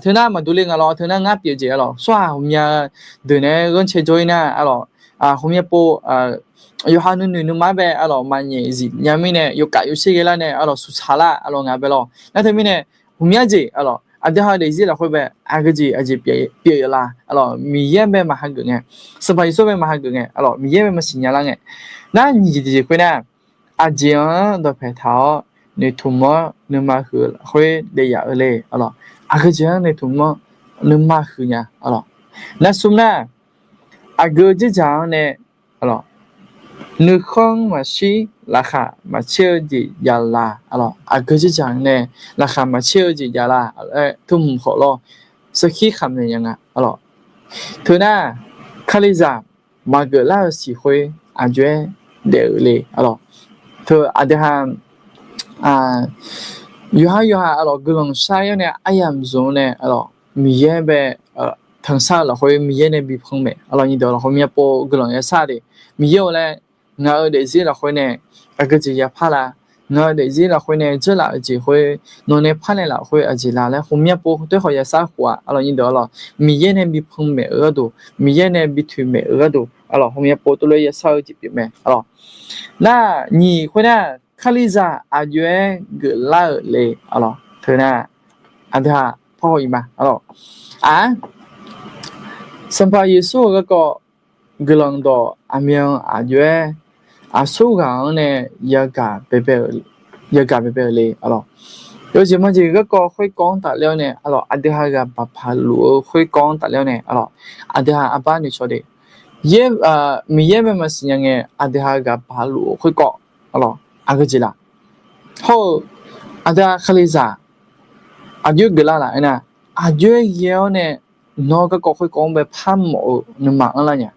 teu nar maqdur le nga lawr, teu nar ngar pyeuf jeq, arlawq, tsawrhaq hawmya deuq naeq-aer ghanrcae jawr-ir nar, arlawq, hawmya pov, yawqha nuinoeq nuima bae, arlawq, maqnyaef zif nya mirnae yawkaf yawsher ghae lar nae, arlawq, suqtsaq lar, arlawq, ngaq bae lawq. Nar teumirnae, hawmya jeq, arlawq, aqdui ha daefzir lafkhoer bae aqgeujeq aqjeq pyeuf-eu la, arlawq, Miqyaer bae maqhageuf ngae, Sanqpaq Yeqsur bae maqhageuf ngae, arlawq, Miqyaer bae maqsiq nya lar ngae. Nar nyiq jeq tiqjeq khoer nar, aqjeq-anr dawqpae taq-awr noeqtmq-awr nuima huiq lafkhoer daef yaf-eu le, arlawq, aqgeujeq-anr noeqtmq-awr nuima huiq nya, arlawq. Nar smr nar, aqgeu dzerdzaq-anr nae, arlawq, nuikhanr maqshir laqkhaq maqtser-eu jeq jav la, arlawq, aqgeu dzerdzaq-anr nae laqkhaq maqtser-eu jeq jav la, tmq khawf lawr, sarkir khaqmaeq nya nga, arlawq. Teu nar, Kalizaq maqgeuf lar-eu siqkhoer aqjox-aer daef-euq le, arlawq. Teu aqdui ha yawqha yawqha, arlawq, guiqlanq shar-awr nae aryamq zmq-awr nae, arlawq, Miqyaer bae tanqshar-eu lafkhoer Miqyaer nae bi panmaeq, arlawq, nyiq deuq lafkhoer myavpov guiqlanq yashar de. Miqyaer-or laer, ngaq-euq daefzir lafkhoer nae aqgeujeq yapar la? Ngaq-euq daefzir lafkhoer nae dzeurlaf-eu jeq khoer, nawq nae par naeqlaf-eu khoer aqjeq la laer ghawqmya pov khoertav khawf yashar khof-aq, arlawq, nyiq deuq, arlawq, Miqyaer nae bi panmaeq-eu gharduq, Miqyaer nae bi toeqmaeq-eu gharduq, arlawq, ghawqmya pov tov lof-aer yashar-eu jeq pyeuf mae, arlawq. Nar nyiq khoer nar, Kalizaq aqjox-aer geuflar-euq le, arlawq, teu nar, aqdui ha par haw-iq ma, arlawq. Aq, Sanqpaq Yeqsur-euq garkawv guiqlanq dawq aqmyan aqjox-aer aqsurghaq-anr nae yagaq baebae-euq le, arlawq. Yawjeq majeq garkawv khoerkawv-anr tafler-awr nae, arlawq, aqdui ha ghaq baq paq luf-eu khoerkawv-anr tafler-awr nae, arlawq, aqdui ha arbar noeqcawq de. Miqyaer bae maqsiq nya ngae aqdui ha ghaq baq luf-eu khoerkawv, arlawq, aqgeujeq la? Hawr-eu aqdui ha Kalizaq aqjox-aer geuflar laf aernar, aqjox-aer ghae-awr nae nawq-eu garkawv khoerkawv-anr bae par mawf-eu nuima anrlar nya.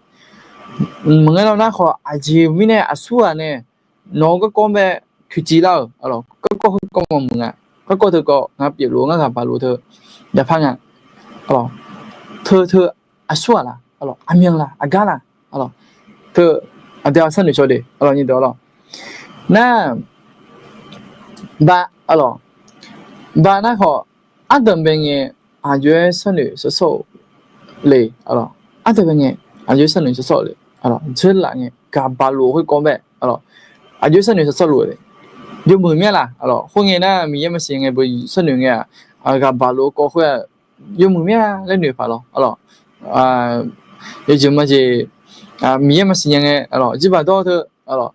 Maqngeur lar nar khawf, aqjeq mirnae aqsurghaq nae nawq-eu garkawv-anr bae toeqciv lar-euq, arlawq, garkawv khoerkawv maqmuiq nga. Garkawv teu kawv ngar pyeufluf-eu ngar ghaq baq luf-eu teu yapar nga. Arlawq, teu teu aqsurghaq la? Arlawq, aqmyan la? Aqgar la? Arlawq, teu aqdui ha sharnoeq cawq de, arlawq, nyiq deuq, arlawq. Nar, baq, arlawq, baq nar khawf, ardanqbae ngae aqjox-aer sharnoeq shawrshawr-euq le, arlawq, ardanqbae ngae aqjox-aer sharnoeq shawrshawr-euq le, arlawq, dzeurlaf ngae ghaq baq luf-eu khoerkawv bae, arlawq, aqjox-aer sharnoeq shawrshawr luf-eu le. Yawmuiq myaer laf? Arlawq, khoerngae nar Miqyaer maqsiq nya ngae beu sharnoeq ngae-aq, ghaq baq luf-eu kawv khoer-aq, yawmuiq myaer laer noeq paq lawr, arlawq. Yawjeq majeq, Miqyaer maqsiq nya ngae, arlawq, jirbaq dawr teu, arlawq,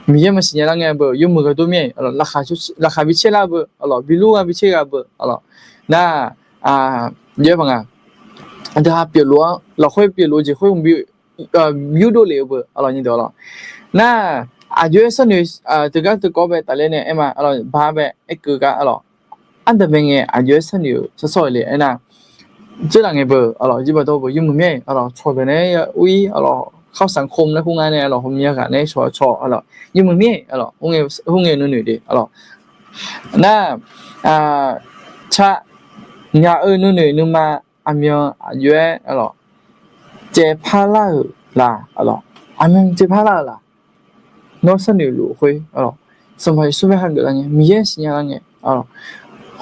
Miqyaer maqsiq nya lar ngae beu yawmuiq ghaq dur myaer, arlawq, laqkhaq bi caer lar beu, arlawq, bi lur gha bi caer gha beu, arlawq. Nar, yaer paq nga, aqdui ha pyeufluf-anr lafkhoer pyeufluf-eu jeq khoer mqbymr yurdov lef-eu beu, arlawq, nyiq deuq, arlawq. Nar, aqjox-aer sharnoeq teugar teu kawv bae tafler nae aer ma, arlawq, baq bae aerkeuv gar, arlawq, ardanqbae ngae aqjox-aer sharnoeq-euq shawrshawr-euq le aernar, dzeurlaf ngae beu, arlawq, jirbaq dawr beu yawmuiq myaer, arlawq, cawqdeuq nae-aer ur-ir, arlawq, ข้าวสังคม laer khoer ngar nae, arlawq, hawmya ghaq nae-aer cawqcawq, arlawq, yawmuiq myaer, arlawq, khoerngae nuinoeq de, arlawq. Nar, ca, ngaq-euq nuinoeq nuima aqmyan aqjox-aer, arlawq, caevpar lar-euq la? Arlawq, aqmyan caevpar lar-euq la? Nawr sharnoeq luf-eu khoer, arlawq, Sanqpaq Yeqsur bae hageuf lar ngae, Miqyaer siqnya lar ngae, arlawq,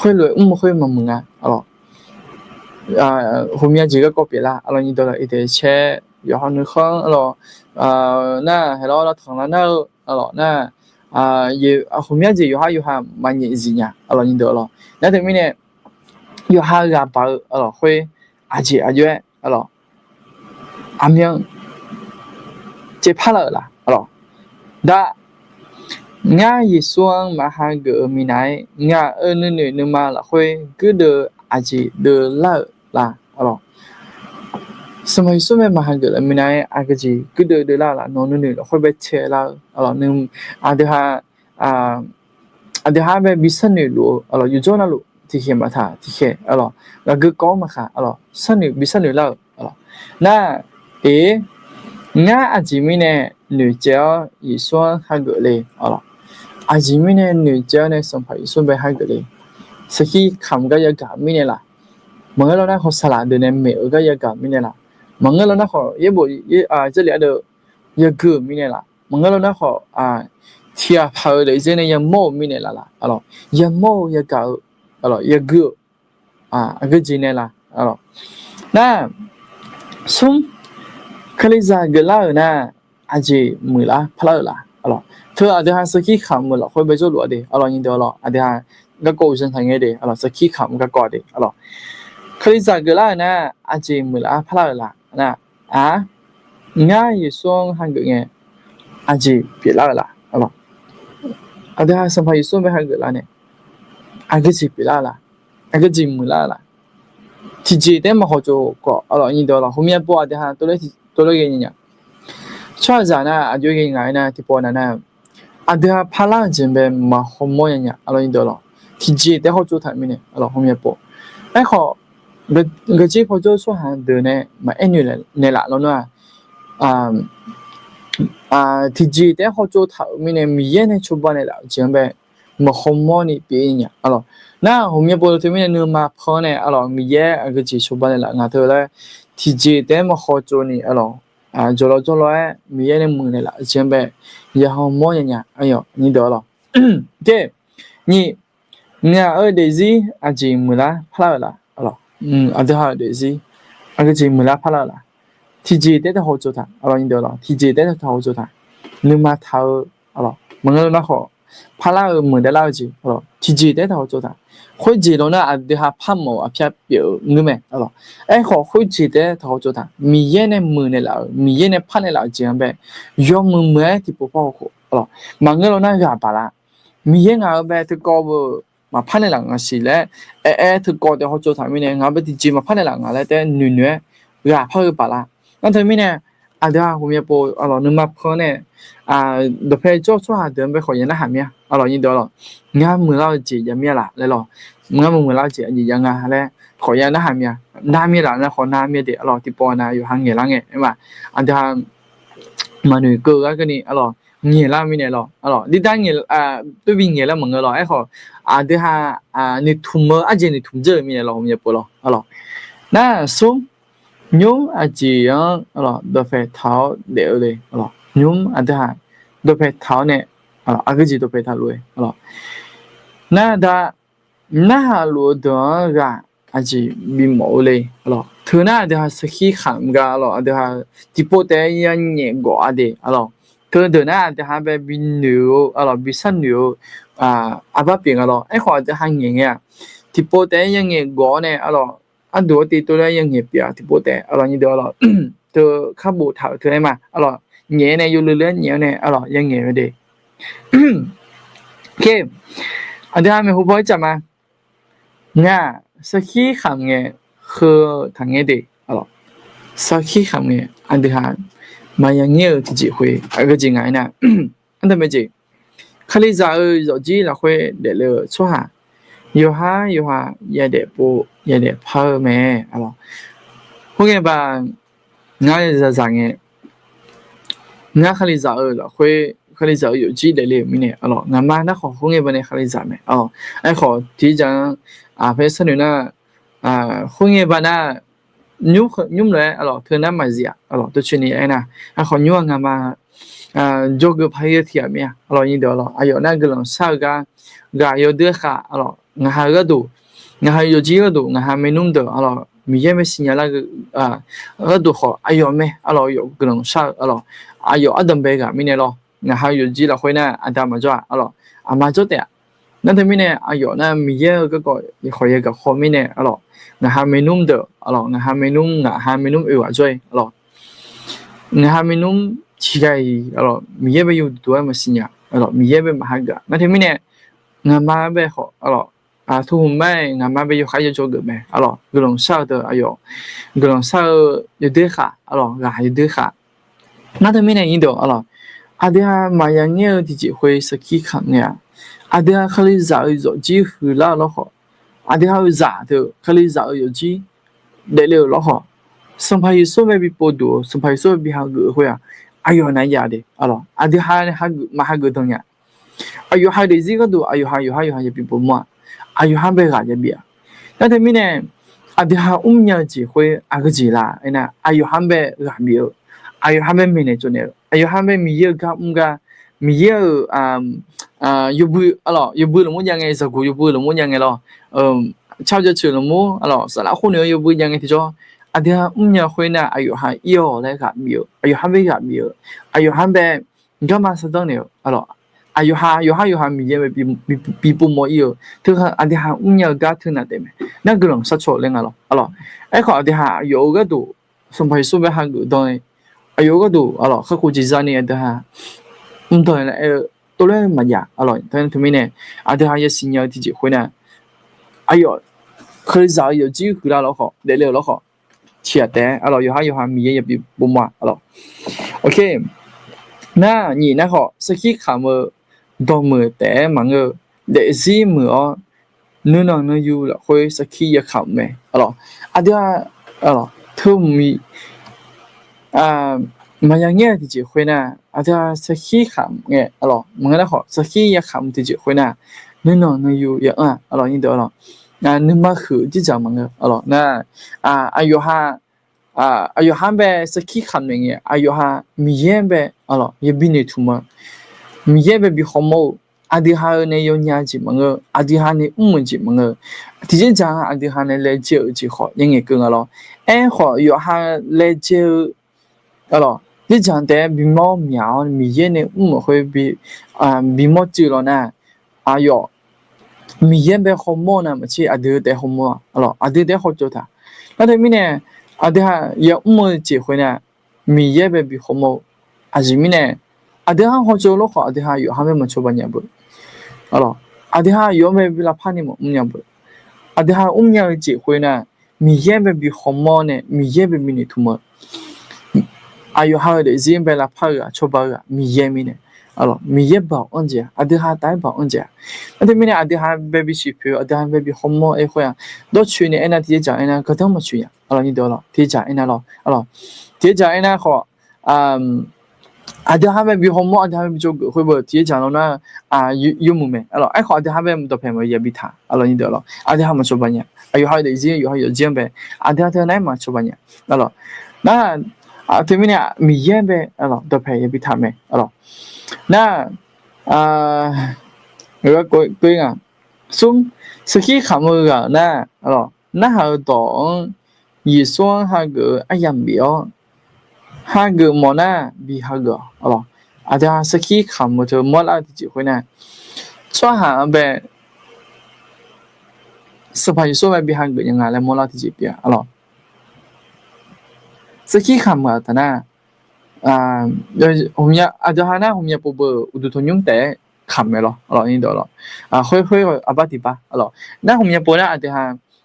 khoerlof-aer mr-eu khoer maqmuiq nga, arlawq. Hawmya jeq garkawv pyeuflar, arlawq, nyiq deuq, arlawq, iq daeq caer yawqha nuikhanr arlawq, nar haeqlawr lavtanq lar nar-eu arlawq nar, ghawqmya jeq yawqhar yawqha maqnyaef zif nya arlawq nyiq deuq arlawq. Nar teumirnae yawqha ghaq baq-eu arlawq khoer aqjeq aqjox-aer arlawq aqmyan caevpar lar-euq laf arlawq. Daq, ngar Yeqsur-anr maq hageuf-eu minav-aer ngaq-euq nuinoeq nuima lafkhoer guirdeuv aqjeq deuvlar-euq laf arlawq. Sanqpaq Yeqsur mae maq hageuf-eu minav-aer aqgeujeq guirdeuv deuvlar-euq laf, nawq nuinoeq lafkhoer bae caelar-eu arlawq, aqdui ha aqdui ha bae bi sharnoeq luf-eu arlawq, yawqjawr navluf tiqkhaeq maqtaq tiqkhaeq arlawq, ghaqgeu kawv-anr maqkhaq arlawq, sharnoeq bi sharnoeq lar-euq arlawq. Nar, eq, ngar aqjeq mirnae noeqtsaev-awr Yeqsur-anr hageuf le arlawq. Aqjeq mirnae noeqtsaev-awr nae Sanqpaq Yeqsur bae hageuf le. Sarkir kamq gar yagaq mirnae laf. Maqngeur lar nar khawf saqlaq deuq nae maeq-eu gar yagaq mirnae laf. Maqngeur lar nar khawf yaerbof jarlif ardeuv yagui-euq mirnae laf. Maqngeur lar nar khawf tiqghaq paq-eu daefzir nae yamawr-euq mirnae laf laf arlawq. Yamawr-eu yagaq-eu arlawq, yagui-eu aqgeujeq nae laf arlawq. Nar, smr, Kalizaq geuflar-euq nar aqjeq muiqlar parlar-euq laf arlawq. Teu aqdui ha sarkir kamq-eu lafkhoer bae jawrluf-a de arlawq nyiq deuq arlawq, aqdui ha garkawv uqzan taqngae de arlawq, sarkir kamq garkawv-a de arlawq. Kalizaq geuflar-euq nar aqjeq muiqlar parlar-euq laf nar, aq, ngar Yeqsur-anr hageuf ngae aqjeq pyeuflar-euq laf arlawq. Aqdui ha Sanqpaq Yeqsur bae hageuf lar nae aqgeujeq pyeuflar-eu laf, aqgeujeq muiqlar-eu laf. Tiqjeq taef-aer maqkhawf tsov khawf arlawq nyiq deuq arlawq, heumyav pov aqdui ha tov ler ghae nya nya. Tsawrhaqzaq nar aqjox ghae ngaq-aer nar tiqpov nav nar, aqdui ha parlar-eu jeq bae maqhaw mawr nya nya arlawq nyiq deuq arlawq. Tiqjeq taef-aer hawtsov taq mirnae arlawq heumyav pov. Aerkhawf, gaqjir pawjawr tsawrhaq deuq nae maqaer noeq naeqlaf lawr nar-aq, tiqjeq taef-aer hawtsov taq-euq mirnae Miqyaer nae cawba naeqlaf-euq jeq-anr bae maqhaw mawrni pyeuf nya arlawq. Nar heumyav pov teu mirnae nuima pan nae arlawq Miqyaer aqgeujeq cawba naeqlaf nga teu laer tiqjeq taef-aer maqhaw tsovni arlawq, jawqlawr jawrlawr-aer Miqyaer nae muiqnaeq laf-eu jeq-anr bae yahaw mawr nya nya arlawq nyiq deuq arlawq. Nyiq, ngaq-euq daefzir aqjeq muiqlar parlar-euq laf arlawq. Aqdui ha-euq daefzir aqgeujeq muiqlar parlar-euq laf. Tiqjeq taef-aer taq hawtsov taq arlawq nyiq deuq arlawq, tiqjeq taef-aer taq hawtsov taq. Nuima taq-eu arlawq maqngeur lar nar khawf parlar-eu muiqdav lar-eu jeq arlawq tiqjeq taef-aer taq hawtsov taq. Khoerjeq lawr nar aqdui ha parmawf-eu aqpyar pyeuf-eu ngeur mae arlawq. Aerkhawf khoerjeq taef-aer taq hawtsov taq. Miqyaer nae muiqnaeq laf-euq, Miqyaer nae parnaeq laf-euq jeq-anr bae yawmuiq muiq-aer tiqpov par haw khof arlawq. Maqngeur lar nar ghaq baq lar. Miqyaer ngaq-euq bae teukawv beu maqpar naeqlaf nga siq laer aer-aer teukawv taef hawtsov taq mirnae ngaq-euq bae tiqjeq maqpar naeqlaf nga laer taef-aer noeqnoeq-aer ghaq par-eu baq lar. Nar teu mirnae aqdui ha heumyav pov arlawq nuima pan nae dawqpae jawr tsawrhaq deuq-anr bae khawf ya narhaq mir-a arlawq nyiq deuq arlawq. Ngar muiqlar-eu jeq jav mir-a laf laer lawq. Ngar muiqlar-eu jeq aqjeq jav nga laer khawf ya narhaq mir-a. Nar mir-a laf nar khawf nar mir-a de arlawq tiqpov nav yawqha ngaeqlar ngae aer ma. Aqdui ha maqnoeq keuv-eu gar keuvni arlawq ngaeqlar mirnae lawq arlawq dirda tov bi ngaeqlar maqngeur lawq. Aerkhawf aqdui ha noeqtmq-eu arjeq noeqtmq dzeur-euq mirnae lawq heumyav pov lawq arlawq. Nar smr, nymr aqjeq-anr arlawq dawqpae taq-awr daef-eu le arlawq. Nymr aqdui ha dawqpae taq-awr nae aqgeujeq dawqpae taq luf-eu arlawq. Nar da, narhaq luf-eu deuq-anr ghaq aqjeq bimawf-eu le arlawq. Teu nar aqdui ha sarkir khamq gar arlawq aqdui ha tiqpov taef-aer yangaeq gawf-a de arlawq. Teudeuq nar aqdui ha bae bi noeq-eu arlawq bi sharnoeq-eu aqbar pyeuf nga lawq. Aerkhawf aqdui ha ngaeq ngae-aq tiqpov taef-aer yangaeq gawf-awr nae arlawq arduq artiv tov laer yangaeq pyeuf-a tiqpov taef arlawq nyiq deuq arlawq. Teu kar boftaq-euq teu-aer ma arlawq ngaeq-aer nae yawlui laer nyaef-awr nae arlawq yangaeq-eu de. Aqdui ha maeqhu paw-aer caf ma. Ngaq sarkir khamq ngae heu taqngaer de arlawq. Sarkir khamq ngae aqdui ha maqya ngaer-eu tiqjeq khoer aqgeujeq ngaq-aer nar, ardanq mae jeq Kalizaq-euq yawqjir lafkhoer daefle-eu tsawrhaq yawqhar yawqha yadaef pov yadaef par-eu mae arlawq. Khoerngae baq ngar zaqzaq ngae, ngar Kalizaq-euq lafkhoer Kalizaq-euq yawqjir daefle-euq mirnae arlawq ngaqma nar khawf khoerngae baq nae Kalizaq mae arlawq. Aerkhawf tiqjeq-anr aqpaer sharnoeq nar, khoerngae baq nar nymr lof-aer arlawq teu nar maqzif-aq arlawq teu coeni aernar, aerkhawf nymr-aq ngaqma jawrgeuf paq-ir-eu tiqghaq mir-a arlawq nyi deuq arlawq aqyawf nar guiqlanq shar-eu gar ghaq yawdui-aer khav arlawq ngaqha-eu gharduq, ngaqha yawqjir gharduq ngaqha maernmr deuq arlawq Miqyaer mae siqnya lar-eu gharduq khawf aqyawf mae, aqlawq, aqyawf guiqlanq shar-eu, aqlawq, aqyawf ardanq bae ghaq mirnae lawr. Ngaq ha yawfjir lafkhoer nar aqda maqjawr-aq, aqlawq, aqma jawr taef-a. Nar teumirnae aqyawf nar Miqyaer-eu garkawv khawf yagaq khaw mirnae, aqlawq, ngaq ha maernmr deuq, aqlawq, ngaq ha maernmr, ngaq ha maernmr oeq ghaq jawr-ir, aqlawq, ngaq ha maernmr tiqghaq-iq, aqlawq, Miqyaer bae yawduq-aer maqsiqnya, aqlawq, Miqyaer bae maq hageuf-a. Nar teumirnae ngaqma bae khawf, aqlawq, tmqhmq mar-aer ngaqma bae yawkhav yawjawr geuf mae, aqlawq, guiqlanq shar-eu teu aqyawf, guiqlanq shar-eu yawdoer khaq, aqlawq, ghaq yawdoer khaq. Nar teumirnae nyir deuq, aqlawq, aqdui ha maqya ngaer-eu tiqjeq khoer sarkir kamq ngae-a. Aqdui ha Kalizaq-eu yawfjir huiqlar-eu lawrkhawf, aqdui ha-eu zaq deuq Kalizaq-eu yawfjir daefle-euq lawrkhawf, Sanqpaq Yeqsur bae bi povduq-eu, Sanqpaq Yeqsur bae bi hageuf-eu khoer-aq, aqyawf nae jav de, aqlawq, aqdui ha nae hageuf maq hageuf danq nya. Aqyawf ha daefzir gharduq aqyawf ha yawqhar yawqha yabi povmawr-aq, aqyawf ha bae ghaq yabi-aq. Nar teumirnae aqdui ha mrnya-eu jeq khoer aqgeujeq la aernar, aqyawf ha bae ghaq bif-eu, aqyawf ha bae maeqnaeq tsovnaeq-eu, aqyawf ha bae Miqyaer-eu gar mr gar, Miqyaer-euq yawbui, aqlawq, yawbui lmqmr jav ngae, zaqguq yawbui lmqmr jav ngae lawr, car jaceuq lmqmr, aqlawq, saflar khoer noeq-eu yawbui jav ngae tiqjawr, aqdui ha mrnya khoer nar aqyawf ha ir-awq laer ghaq bif-eu, aqyawf ha bae ghaq bif-eu, aqyawf ha bae garma sardanr naeq-eu, aqlawq, aqyawf ha yawqhar yawqha Miqyaer bae bi, bi povmawr ir-eu, teughaq aqdui ha mrnya-eu gar teunav taef mae. Nar guiqlanq sharcaw-eu laer nga lawr, aqlawq. Aerkhawf aqdui ha aqyawf-euq gharduq Sanqpaq Yeqsur bae hageuf danq-aer, aqyawf-euq gharduq, aqlawq, kakhof jeq zani aqdui ha mr danq-aer laer aer-eu, tov laer maqjav, aqlawq, teumirnae aqdui ha yasiq nya-eu tiqjeq khoer nar, aqyawf Kalizaq-eu yawfjir huiqlar lawrkhawf, daefle-euq lawrkhawf, tiqghaq taef-aer, aqlawq, yawqhar yawqha Miqyaer yabi povmawr-aq, aqlawq. Oke. Nar nyiq nar khawf, sarkir kamq-eu dawqmeuq taef-aer maqngeur-eu, daefzir muiq-awr nuinanq nuiyu lafkhoer sarkir yakamq mae, aqlawq. Aqdui ha, aqlawq, teu mq maqya ngaer-eu tiqjeq khoer nar, aqdui ha sarkir kamq ngae, aqlawq, maqngeur nar khawf sarkir yakamq tiqjeq khoer nar, nuinanq nuiyu ya-anr-aq, aqlawq, nyir deuq, aqlawq, nuima huiq-eu jirdzaq maqngeur, aqlawq, nar, aqyawf ha, aqyawf ha bae sarkir kamq naeq ngae, aqyawf ha Miqyaer bae, aqlawq, yabi noeqtmq-eu, Miqyaer bae bi hawmawr-eu, aqdui ha-eu nae yawnya jeq maqngeur, aqdui ha nae mr-eu jeq maqngeur, tiqjeq dzaq-a aqdui ha nae laejae-eu jeq khawf yaer ngaeqkeuv nga lawr. Aerkhawf yawqha laejae-eu, aqlawq, jirdzaq taef-aer bimawr myaq-awr Miqyaer nae mr-euq khoer bimawr cuiv lawr nar, aqyawf Miqyaer bae hawmawr-eu nar maqtser aqdui taef-aer hawmawr-a, aqlawq, aqdui taef-aer hawtsov taq. Nar teumirnae aqdui ha yamr-eu jeq khoer nar, Miqyaer bae bi hawmawr-eu, aqjeq mirnae aqdui ha hawtsov lawrkhawf aqdui ha yawqha bae maqcawba nya beu, aqlawq, aqdui ha yawqha bae bi lavpar ni maqmr nya beu, aqdui ha mrnya-eu jeq khoer nar, Miqyaer bae bi hawmawr nae Miqyaer bae bi noeqtmq-eu, aqyawf ha-eu daefzir bae lavpar-eu-aq, cawba-eu-aq, Miqyaer mirnae, aqlawq, Miqyaer baoq anr jeq-a, aqdui ha taef-aer baoq anr jeq-a. Nar teumirnae aqdui ha bae bi siqpoeq-eu, aqdui ha bae bi hawmawr-aer khoer-aq, dawrcoeni aernar tiqjeq dzaq aernar gardanr maqtsoeq nya, aqlawq, nyir deuq, aqlawq, tiqjeq dzaq aernar lawr, aqlawq, tiqjeq dzaq aernar khawf, aqdui ha bae bi hawmawr, aqdui ha bae bi tsovgeuf khoer beu tiqjeq dzaq lawr nar, yawmuiq mae, aqlawq. Aerkhawf aqdui ha bae dawqpaeq maqya bi taq, aqlawq, nyir deuq, aqlawq, aqdui ha maqcawba nya, aqyawf ha-eu daefzir yawqha yawqjir-anr bae, aqdui ha teu nar-aer maqcawba nya, aqlawq. Nar, teumirnae Miqyaer bae, aqlawq, dawqpaeq yabi taq mae, aqlawq. Nar, ghoe nga, smr, sarkir kamq-eu ghaq nar, aqlawq, narhaq-eu dawq-anr Yeqsur-anr hageuf-eu aryamq bif-awr, hageuf mawf nar bi hageuf-awq, aqlawq. Aqdui ha sarkir kamq-eu teu mawrlar-eu tiqjeq khoer nar, tsawrhaq-anr bae Sanqpaq Yeqsur bae bi hageuf nya nga laer mawrlar tiqjeq pyeuf-a, aqlawq. Sarkir kamq-eu taq nar, aqdui ha nar hmqmya pov beu-euq uqduq tanqnymr taef-aer kamq mae lawr, aqlawq, nyir deuq, aqlawq. Khoer khoer aqbar tiqbar, aqlawq, nar hmqmya pov nar aqdui ha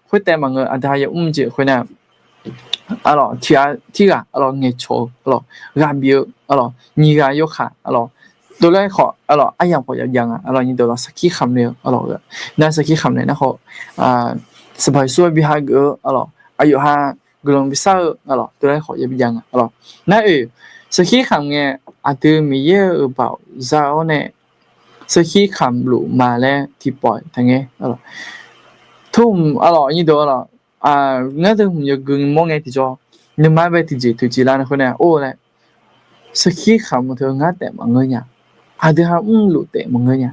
khoertav maqngeur, aqdui ha yamr jeq khoer nar, aqlawq, tiqghaq tirghaq, aqlawq, ngaeqcawq-eu, aqlawq, ghaq bif-eu, aqlawq, nyiq ghaq yawkaq, aqlawq, dovlar khawf, aqlawq, aryamq khawf ya jav nga, aqlawq, nyir deuq, aqlawq, sarkir kamq nae-eu, aqlawq, nar sarkir kamq nae nar khawf, Sanqpaq Yeqsur bae bi hageuf-eu, aqlawq, aqyawf ha guiqlanq bi shar-eu, aqlawq, dovlar khawf ya bi jav nga, aqlawq. Nar oe, sarkir kamq ngae, aqdui Miqyaer-euq baoq za-awr nae sarkir kamq luf ma laer tiqpawf taqngaer, aqlawq, tmq, aqlawq, nyir deuq, aqlawq, ngar deuq hmq yawgui mawr ngae tiqjawr, nuima bae tiqjeq toeqciv lar nae khoer nae or laer, sarkir kamq-eu teu ngar taef maqngeur nya, aqdui ha mrluf taef maqngeur nya.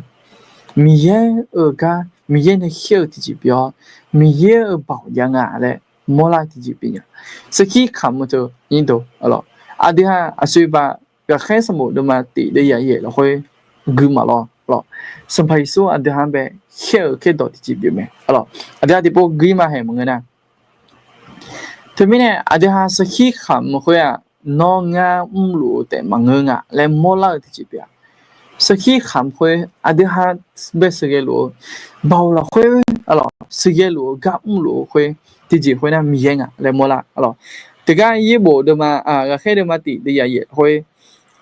Miqyaer-euq gar, Miqyaer nae khaer-eu tiqjeq pyeuf-awr, Miqyaer-euq baoq jav nga laer mawrlar-eu tiqjeq pyeuf nya. Sarkir kamq-eu teu nyir deuq-aq lawq, aqdui ha aqsur baq ghaqkhaer sanqbof deuvma tif deuvyaq yaef lafkhoer gui maqlawr lawq. Sanqpaq Yeqsur aqdui ha-anr bae khaer-euq khaerdawq tiqjeq pyeuf mae. Aqlawq, aqdui ha tiqpov gui maqhaeq maqngeur nar, teumirnae aqdui ha sarkir kamq-eu khoer-aq, nawr ngar mrluf-eu taef maqngeur nga laer mawrlar-eu tiqjeq pyeuf-a. Sarkir kamq khoer aqdui ha bae sheuqghae luf-eu, baoq lafkhoer aqlawq sheuqghae luf-eu gar mrluf-eu khoer, tiqjeq khoer nar Miqyaer nga laer mawrlar aqlawq. Teugar yaerbof deuvma, ghaqkhaer deuvma tif deuvyaq yaef khoer,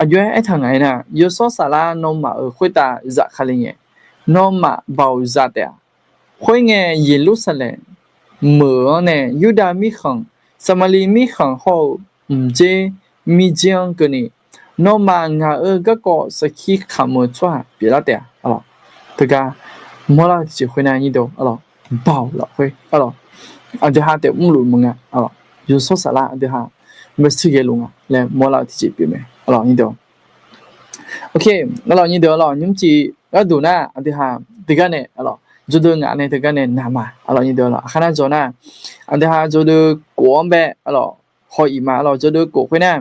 aqjox-aer aertaq ngaq-aer nar, Yawshawr Saflar nawmaf-euq khoertav zafkale ngae, nawmaf baoq za taef-a. Khoerngae, Yeqlursaqlaeq meuq-anr nae Yurdav mirkhanq, Saqmaqliv mirkhanq hawr-eu mqdzer mirdzer-anr keuvni, nawmaf ngaq-euq garkawv sarkir kamq-eu tsawrhaq pyeuflar taef-a. Teugar mawrlar-eu tiqjeq khoer nar nyir deuq aqlawq, baoq lafkhoer aqlawq, aqdui ha taef mrluf maqnga aqlawq, Yawshawr Saflar aqdui ha bae sheuqghae luf nga laer mawrlar-eu tiqjeq pyeuf mae aqlawq nyir deuq. Ok, aqlawq nyir deuq aqlawq, nymrcif gharduq nar aqdui ha teugar nae aqlawq, jawrdeuv ngaq nae teugar nae naq ma aqlawq nyir deuq aqlawq. Aqkhar nar dzaw nar, aqdui ha jawrdeuv kof-anr bae aqlawq, haw-iq ma aqlawq, jawrdeuv kof khoer nar,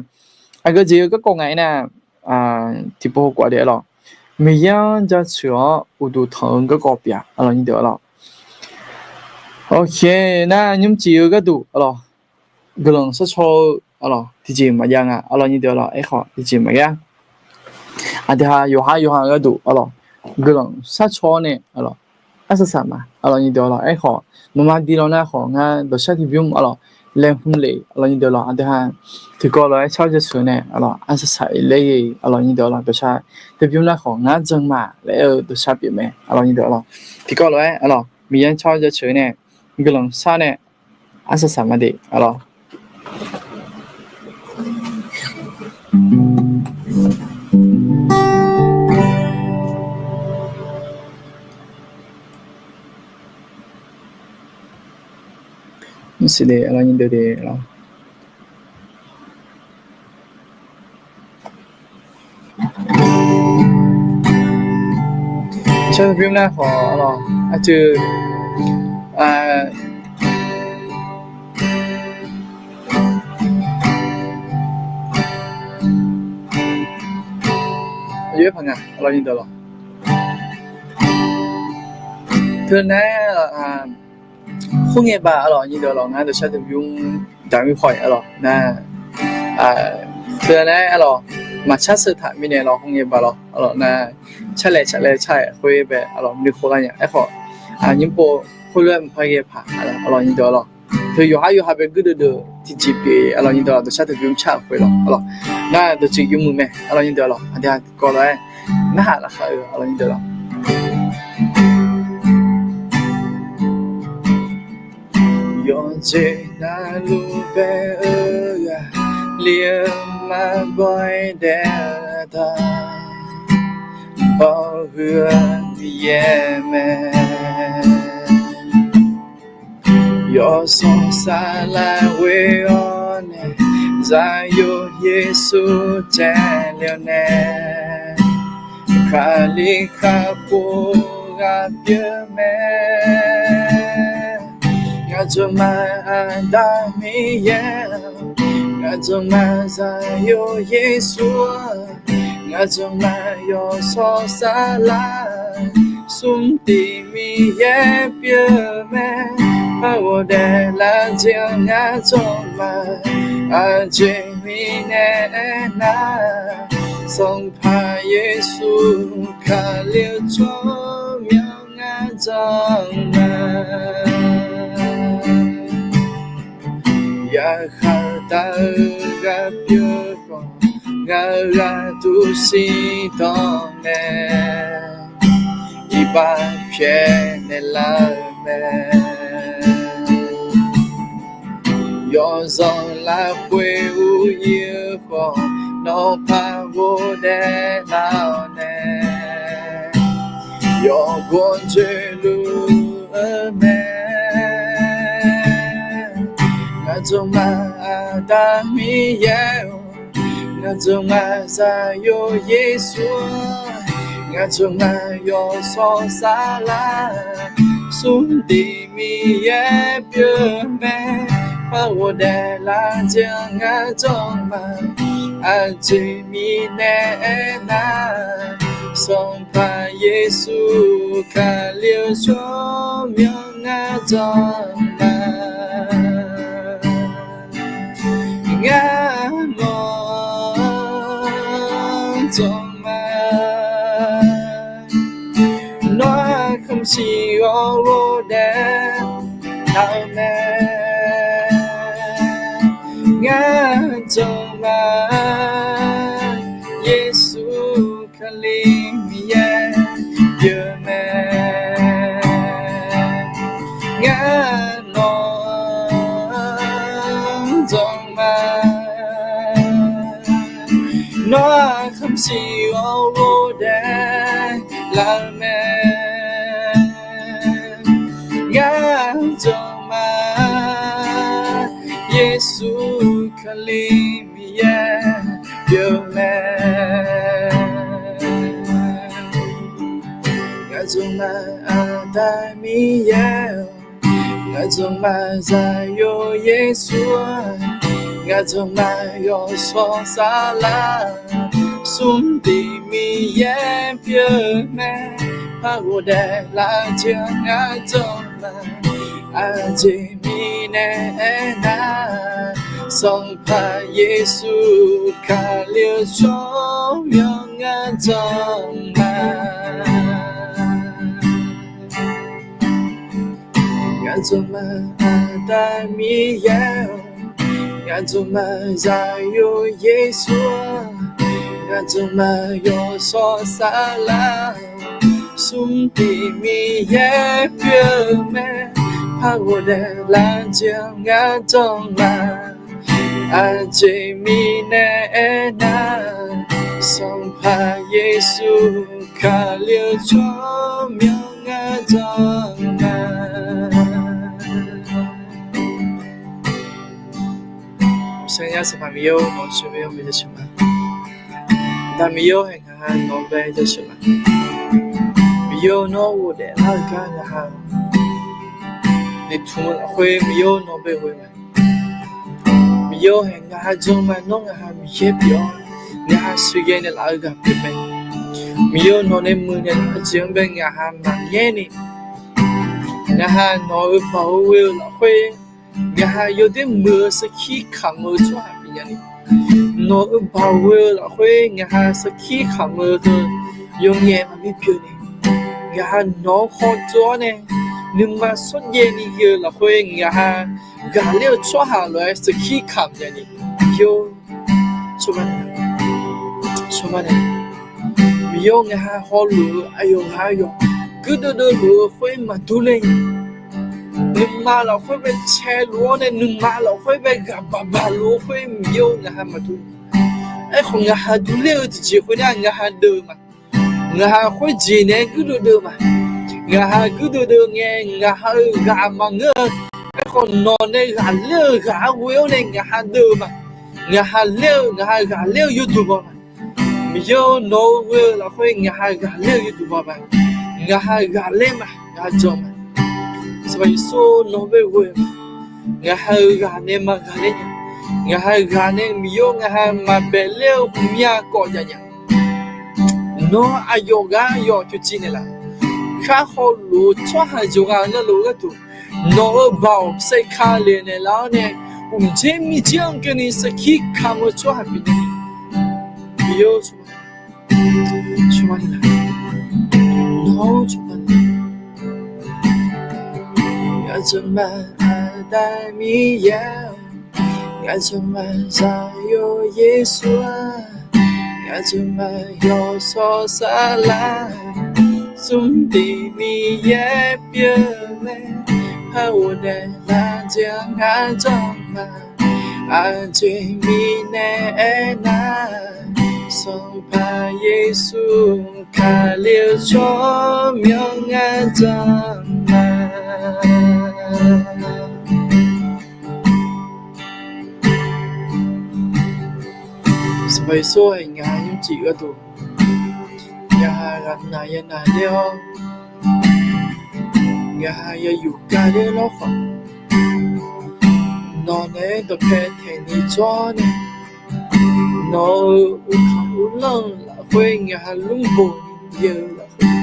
aqgeu jeq-eu garkawv ngaq-aer nar, tiqpov hawkawv de aqlawq, Miqyaer-anr jaceuq-awr uqduq tanq-eu garkawv pyeuf-a aqlawq nyir deuq aqlawq. Ok, nar nymrcif-eu gharduq aqlawq, guiqlanq sharcaw-eu aqlawq tiqjeq maqjav nga aqlawq nyir deuq aqlawq. Aerkhawf tiqjeq maqjav, aqdui ha yawqhar yawqha-eu gharduq aqlawq, guiqlanq sharcaw-awr nae aqlawq, arsaq saq ma aqlawq nyir deuq aqlawq. Aerkhawf maqma di law nar khawf ngar dawqshar tiqbymr aqlawq, laeqhmq lef aqlawq nyir deuq aqlawq, aqdui ha tiqkawv lof-aer car jaceuq nae aqlawq, arsaq saq-ir laer-eu aqlawq nyir deuq aqlawq, dawqshar tiqbymr nar khawf ngar jan ma laer-eu dawqshar pyeuf mae aqlawq nyir deuq aqlawq. Tiqkawv lof-aer aqlawq, Miqyaer car jaceuq nae guiqlanq shar nae arsaq saq ma de aqlawq. Mrsiq de aqlawq nyir deuq de aqlawq. Car bymr nar khawf aqlawq, aqceuq aqyawf paq nga aqlawq nyir deuq aqlawq. Teunae khoerngae baq aqlawq nyir deuq aqlawq, ngar dawqshar tiqbymr daqmir paw-iq aqlawq nar, teunae aqlawq, maqcar sheuq taq mirnae lawq, khoerngae baq lawq aqlawq nar, carlaeq carlaeq car-aer khoer bae aqlawq, nuikhof lar nya. Aerkhawf nymr pov khoerlof-aer mqpar ghae paq aqlawq nyir deuq aqlawq, teu yawqhar yawqha bae guirdeuv deuv tiqjeq pyeuf aqlawq nyir deuq aqlawq, dawqshar tiqbymr car-euq khoer lawq aqlawq, nar dawqtsuif yawmuiq mae aqlawq nyir deuq aqlawq, aqdui ha tiqkawv lof-aer narhaq laqkhaq-eu aqlawq nyir deuq aqlawq. Yawqjeq navluf bae-eu ghaqler-eu maqbawr-aer daef-eu dawq, baoq huiq-eu Miqyaer mae. Yawshawr Saflar ghoe-awr nae, Zaqyo Yeqsur caevle-awr nae, Kali kakhof ghaq pyeuf mae. Ngaq jmqmaq Aqda Miqyaer, ngaq jmqmaq Zaqyo Yeqsur, ngaq jmqmaq Yawshawr Saflar, smrtiv Miqyaer pyeuf mae. Par ghofdaef lar jeq-anr ngar jmqmaq, aqjeq mirnae aernar, Sanqpaq Yeqsur Kali-eu tsawrmyanr ngar jmqmaq. Yarkhaq taq-eu ghaq pyeuf khawf, ngaq-euq ghaq duq shir dawq nae, iqbax pyaeqnaeq lar-eu mae. Yawzanq lafkhoer uqyir-eu khawf, nawqpaq ghofdaef lar-awr nae, yawqgawv dzoeqluf-eu mae. Ngaq jmqmaq Aqda Miqyaer-or, ngaq jmqmaq Zaqyo Yeqsur, ngaq jmqmaq Yawshawr Saflar, smrtiv Miqyaer pyeuf mae. par ghofdaef lar jeq-anr ngar janr ma. Aqjeq mirnae aernar, Sanqpaq Yeqsur Kali-eu tsawrmyanr ngar janr ma. Ngar nawq-anr janr ma. Nawr-aq kamqsiq-awr ghofdaef lar-eu mae. Ngar janr ma. Yeqsur Kali Miqyaer pyeuf mae. Ngar nawq-anr janr ma. Nawr-aq kamqsiq-awr ghofdaef lar-eu mae. Ngar janr ma. Yeqsur Kali Miqyaer pyeuf mae. Ngar janr ma, Aqda Miqyaer-or. Ngar janr ma, Zaqyo Yeqsur-aq. Ngar janr ma, yawshawr saflar-eu smrtiq Miqyaer pyeuf mae. Par ghofdaef lar jeq-anr ngar janr ma. Aqjeq mirnae aernar, Sanqpaq Yeqsur Kali-eu tsawrmyanr ngar janr ma. Ngar janr ma, Aqda Miqyaer-or. Ngar janr ma, Zaqyo Yeqsur-aq. Ngar janr ma, yawshawr saflar-eu smrtiq Miqyaer pyeuf mae. Par ghofdaef lar jeq-anr ngar janr ma. Aqjeq mirnae aernar, Sanqpaq Yeqsur Kali-eu tsawrmyanr ngar janr ma. Sanqpaq Miqyaer-or, nawq-anr sheuqmae-awr maeqnaeq sheuq ma. Aqda Miqyaer-or, haeq ngaq ha nawq-anr bae jasheuq ma. Miqyaer-or, nawr ghofdaef lar-eu gar ngaq ha noeqtmq-eu lafkhoer Miqyaer-or nawq bae ghoe ma. Miqyaer-or, haeq ngaq ha janr ma. Nawr ngaq ha Miqyaer pyeuf-awr, ngaq ha sheuqghae naeqlaf-eu ghaq pyeuf mae. Miqyaer-or, nawq nae muiqnaeq laf-eu jeq-anr bae ngaq ha maqngaer ni, ngaq ha nawq-euq baoq ghoe-eu lafkhoer ngaq ha yawdoer muiq-eu sarkir kamq-eu tsawrhaq pyeuf nya ni, nawq-euq baoq ghoe-eu lafkhoer ngaq ha sarkir kamq-eu heu yawqngaef maqbi pyeuf ni, ngaq ha nawq-anr khawf tsov-awr nae nuima shawrjaev ni ghae-eu lafkhoer ngaq ha ghaqler-eu tsawrhaq lof-aer sarkir kamq nya ni, Miqyaer-or, Miqyaer-or, ngaq ha hawluf-eu aqyawf ghaq yawq guirdeuv deuv luf-eu khoer maqdur ler nya. Nuima lafkhoer bae cae luf-awr nae nuima lafkhoer bae ghaq baq baq luf-eu khoer Miqyaer-or, ngaq ha maqdur. Aerkhawf ngaq ha durler-eu tiqjeq khoer nar ngaq ha deuv ma. Ngaq ha khoerjeq nae guirdeuv deuv ma. Ngaq ha guirdeuv deuv ngae ngaq ha-euq ghaq maqngeur-eu. Aerkhawf nawq nae ghaqler-eu ghaq-anr ghoe-awr nae ngaq ha deuv ma. Ngaq ha ler-eu, ngaq ha ghaqler-eu yawduq baw ma. Miqyaer-or, nawq-eu ghoe-eu lafkhoer ngaq ha ghaqler-eu yawduq baw ma. Ngaq ha ghaqler ma, ngaq ha janr ma. Sanqpaq Yeqsur nawq bae ghoe ma. Ngaq ha-euq ghaq nae maqghaqler nya. Ngaq ha ghaq nae Miqyaer-or, ngaq ha maqbaeq ler-eu ghawqmya kawv jav nya. Nawr aqyawf gar yawf tiqciv naeqlaf. Khar hawluf-eu tsawrhaq yawqghaq navluf gharduq nawq-euq baoq saerka le naeqlaf-awr nae, uqjeq mirjeq-anr keuvni sarkir kamq-eu tsawrhaq pyeuf nya ni, Miqyaer-or, cawba ni laf. Nawr-or, cawba ni. Ngaq janr ma, Aqda Miqyaer-or. Ngaq janr ma, Zaqyo Yeqsur-aq. Ngaq janr ma, yawshawr saflar-eu smrtiq Miqyaer pyeuf mae. Par ghofdaef lar jeq-anr ngaq janr ma. Aqjeq mirnae aernar, Sanqpaq Yeqsur Kali-eu tsawrmyanr ngaq janr ma. Sanqpaq Yeqsur-aq, ngaq ha nymrcif gharduq, ngaq ha ghaqnaq yanaq ler-awr, ngaq ha ya yuf gar ler lawrkhawf, Nawq naeq-aer dawqpae taeqni jawr nae, nawq-euq uqkaq uvlanr-eu lafkhoer ngaq ha lmrboq ni jav-eu lafkhoer,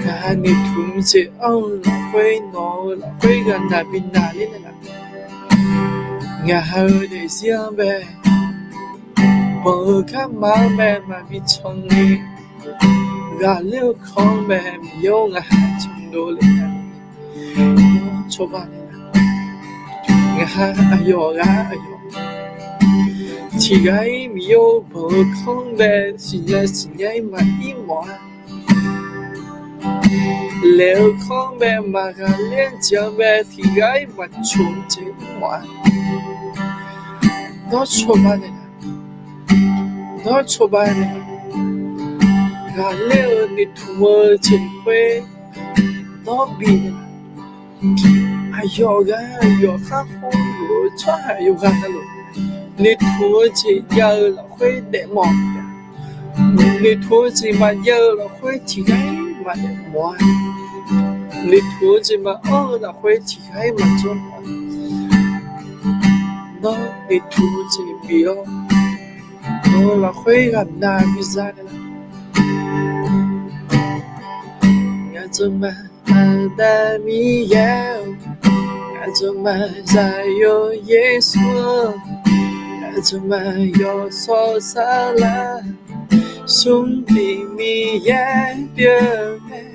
ngaq ha noeqtmq-eu jeq anr-eu lafkhoer nawq-eu lafkhoer ghaqnaq bi naqler naeqlaf, ngaq ha-eu daefzir-anr bae banq-eu garma-anr bae maqbi can ni, ghaqler-eu kanr bae Miqyaer-or ngaq ha can dov le nya-eu, nawr cawba naeqlaf. Ngaq ha aqyawf ghaq aqyawf tiqghaq-ir Miqyaer-or banq-eu kanr bae siqnya siqnya-ir maqir mawf-a. Laeq-eu kanr bae maqghaqler-eu jeq-anr bae tiqghaq-ir maqcoq-eu jeq mawf-a. Nawr cawba naeqlaf. Nawr cawba naeqlaf. Ghaqler-eu noeqtmq-eu jeq khoer nawr bif naeqlaf. Aqyawf ghaq aqyawf khar hawluf-eu tsawrhaq yawqghaq navluf, noeqtmq-eu jeq jav-eu lafkhoer daefmawf-a. Noeqtmq-eu jeq maqjav-eu lafkhoer tiqghaq-ir maqdaef mawf-a. Noeqtmq-eu jeq maqanr-eu lafkhoer tiqghaq-ir maqjawr mawf-a. Nawr noeqtmq-eu jeq bif-awr, nawq-eu lafkhoer ghaqnaq biza naeqlaf. Ngaq jawrma Aqda Miqyaer-or, ngaq jawrma Zaqyo Yeqsur-or, ngaq jawrma yawshawr saflar, smrtiq Miqyaer pyeuf-eu mae,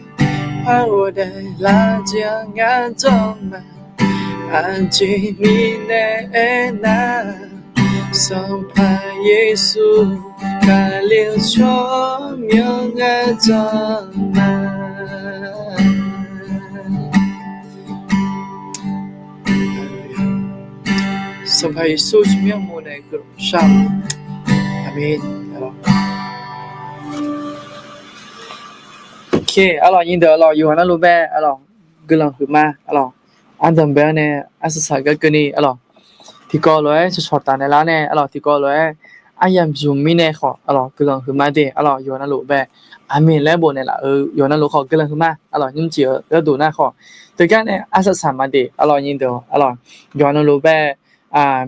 par ghofdaef lar jeq-anr ngaq jawrma aqjeq mirnae aernar, Sanqpaq Yeqsur Kali-eu tsawrmyanr ngaq jawrma. Sanqpaq Yeqsur tsawrmyanr mawf nae guiqlanq shar-awq. Aqmeq. Arlawq nyiq deuq arlawq yawqghaq navluf bae arlawq guiqlanq huiqma arlawq. Ardanqbae-anr nae arsaq saq gar keuvni arlawq tiqkawv lof-aer cawqcawq taf naeqlar nae arlawq tiqkawv lof-aer aryamq zmq mirnae khawf arlawq guiqlanq huiqma de arlawq yawqghaq navluf bae. Aqmeq laer bof naeqlaf-euq yawqghaq navluf khawf guiqlanq huiqma arlawq nymrcif-eu gharduq nar khawf. Teugar nae arsaq saq ma de arlawq nyiq deuq arlawq yawqghaq navluf bae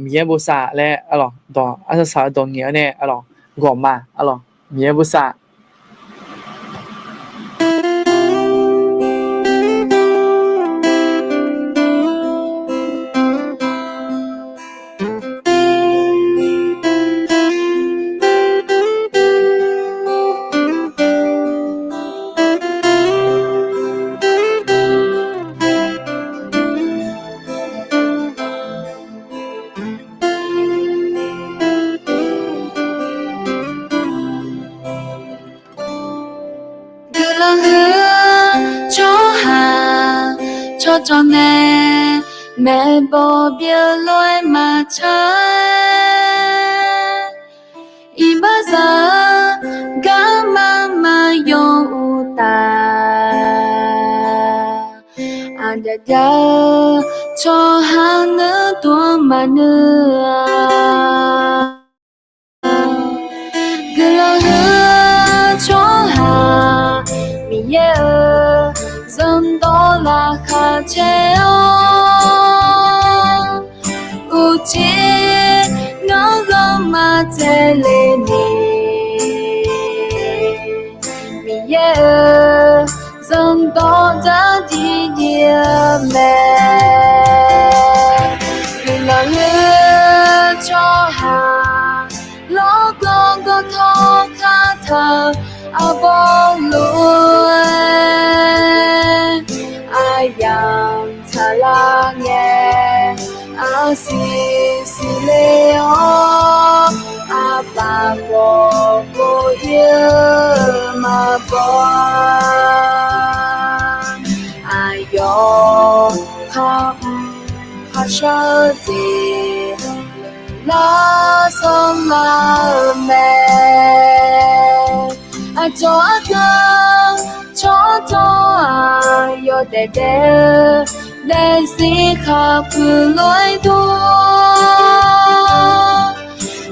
Miqyaer bosav laer arlawq dawq arsaq saq-eu dawq ngaeq-awr nae arlawq ghawqma arlawq Miqyaer bosav. Guiqlanq huiq-eu tsawrhaq tsawrcawv nae maeqbawq byeuf lof-aer maqtsaq-aer, iqbaxzaq-eu garma maqyawf uqtaf, aqjav jav-eu tsawrhaq nuir dov-anr maqnuir-a. Guiqlanq huiq-eu tsawrhaq Miqyaer-euq zanqdawq laqkhaq caer-awr, uqcif nawr ghanrma tsaevle ni, Miqyaer-euq zanqdawq dzardziv dziv-eu mae. Guiqlanq huiq-eu tsawrhaq lawrgawv gawv tawr khartaq-eu arbawr lof-aer, aryamq tsaqlar ngae, arsiq siqle-awr, arpaf khawf pov-ir-eu maqbaw-a. Aqyawf khar mr kharshar-eu jeq lar sanrlar-eu mae. Aqcawq ardanq tsawrcawv-aq yawdaef daef-eu daefzir khaqpuiq lof-aer dor,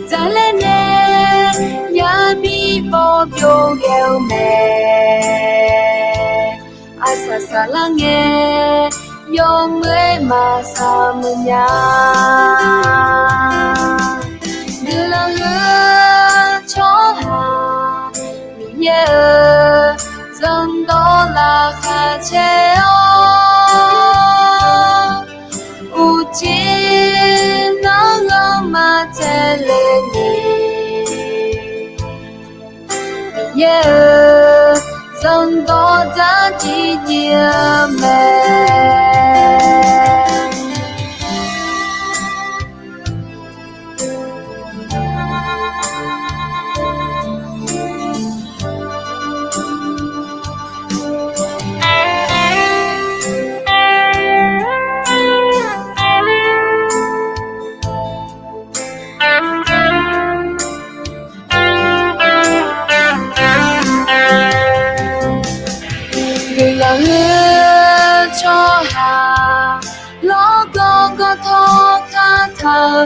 dzaqler nae yabi baw byov ghae-eu mae. Arsaq saqlar ngae yawmuiq-aer maqsaq muiq nya. Guiqlanq huiq-eu tsawrhaq Miqyaer-euq zanqdawq laqkhaq caer-awr, uqcif nanr ghanrma taeq le ni, Miqyaer-euq zanqdawq dzardziv dziv-eu mae. Guiqlanq huiq-eu tsawrhaq lawrgawv gawv tawr kar taq-eu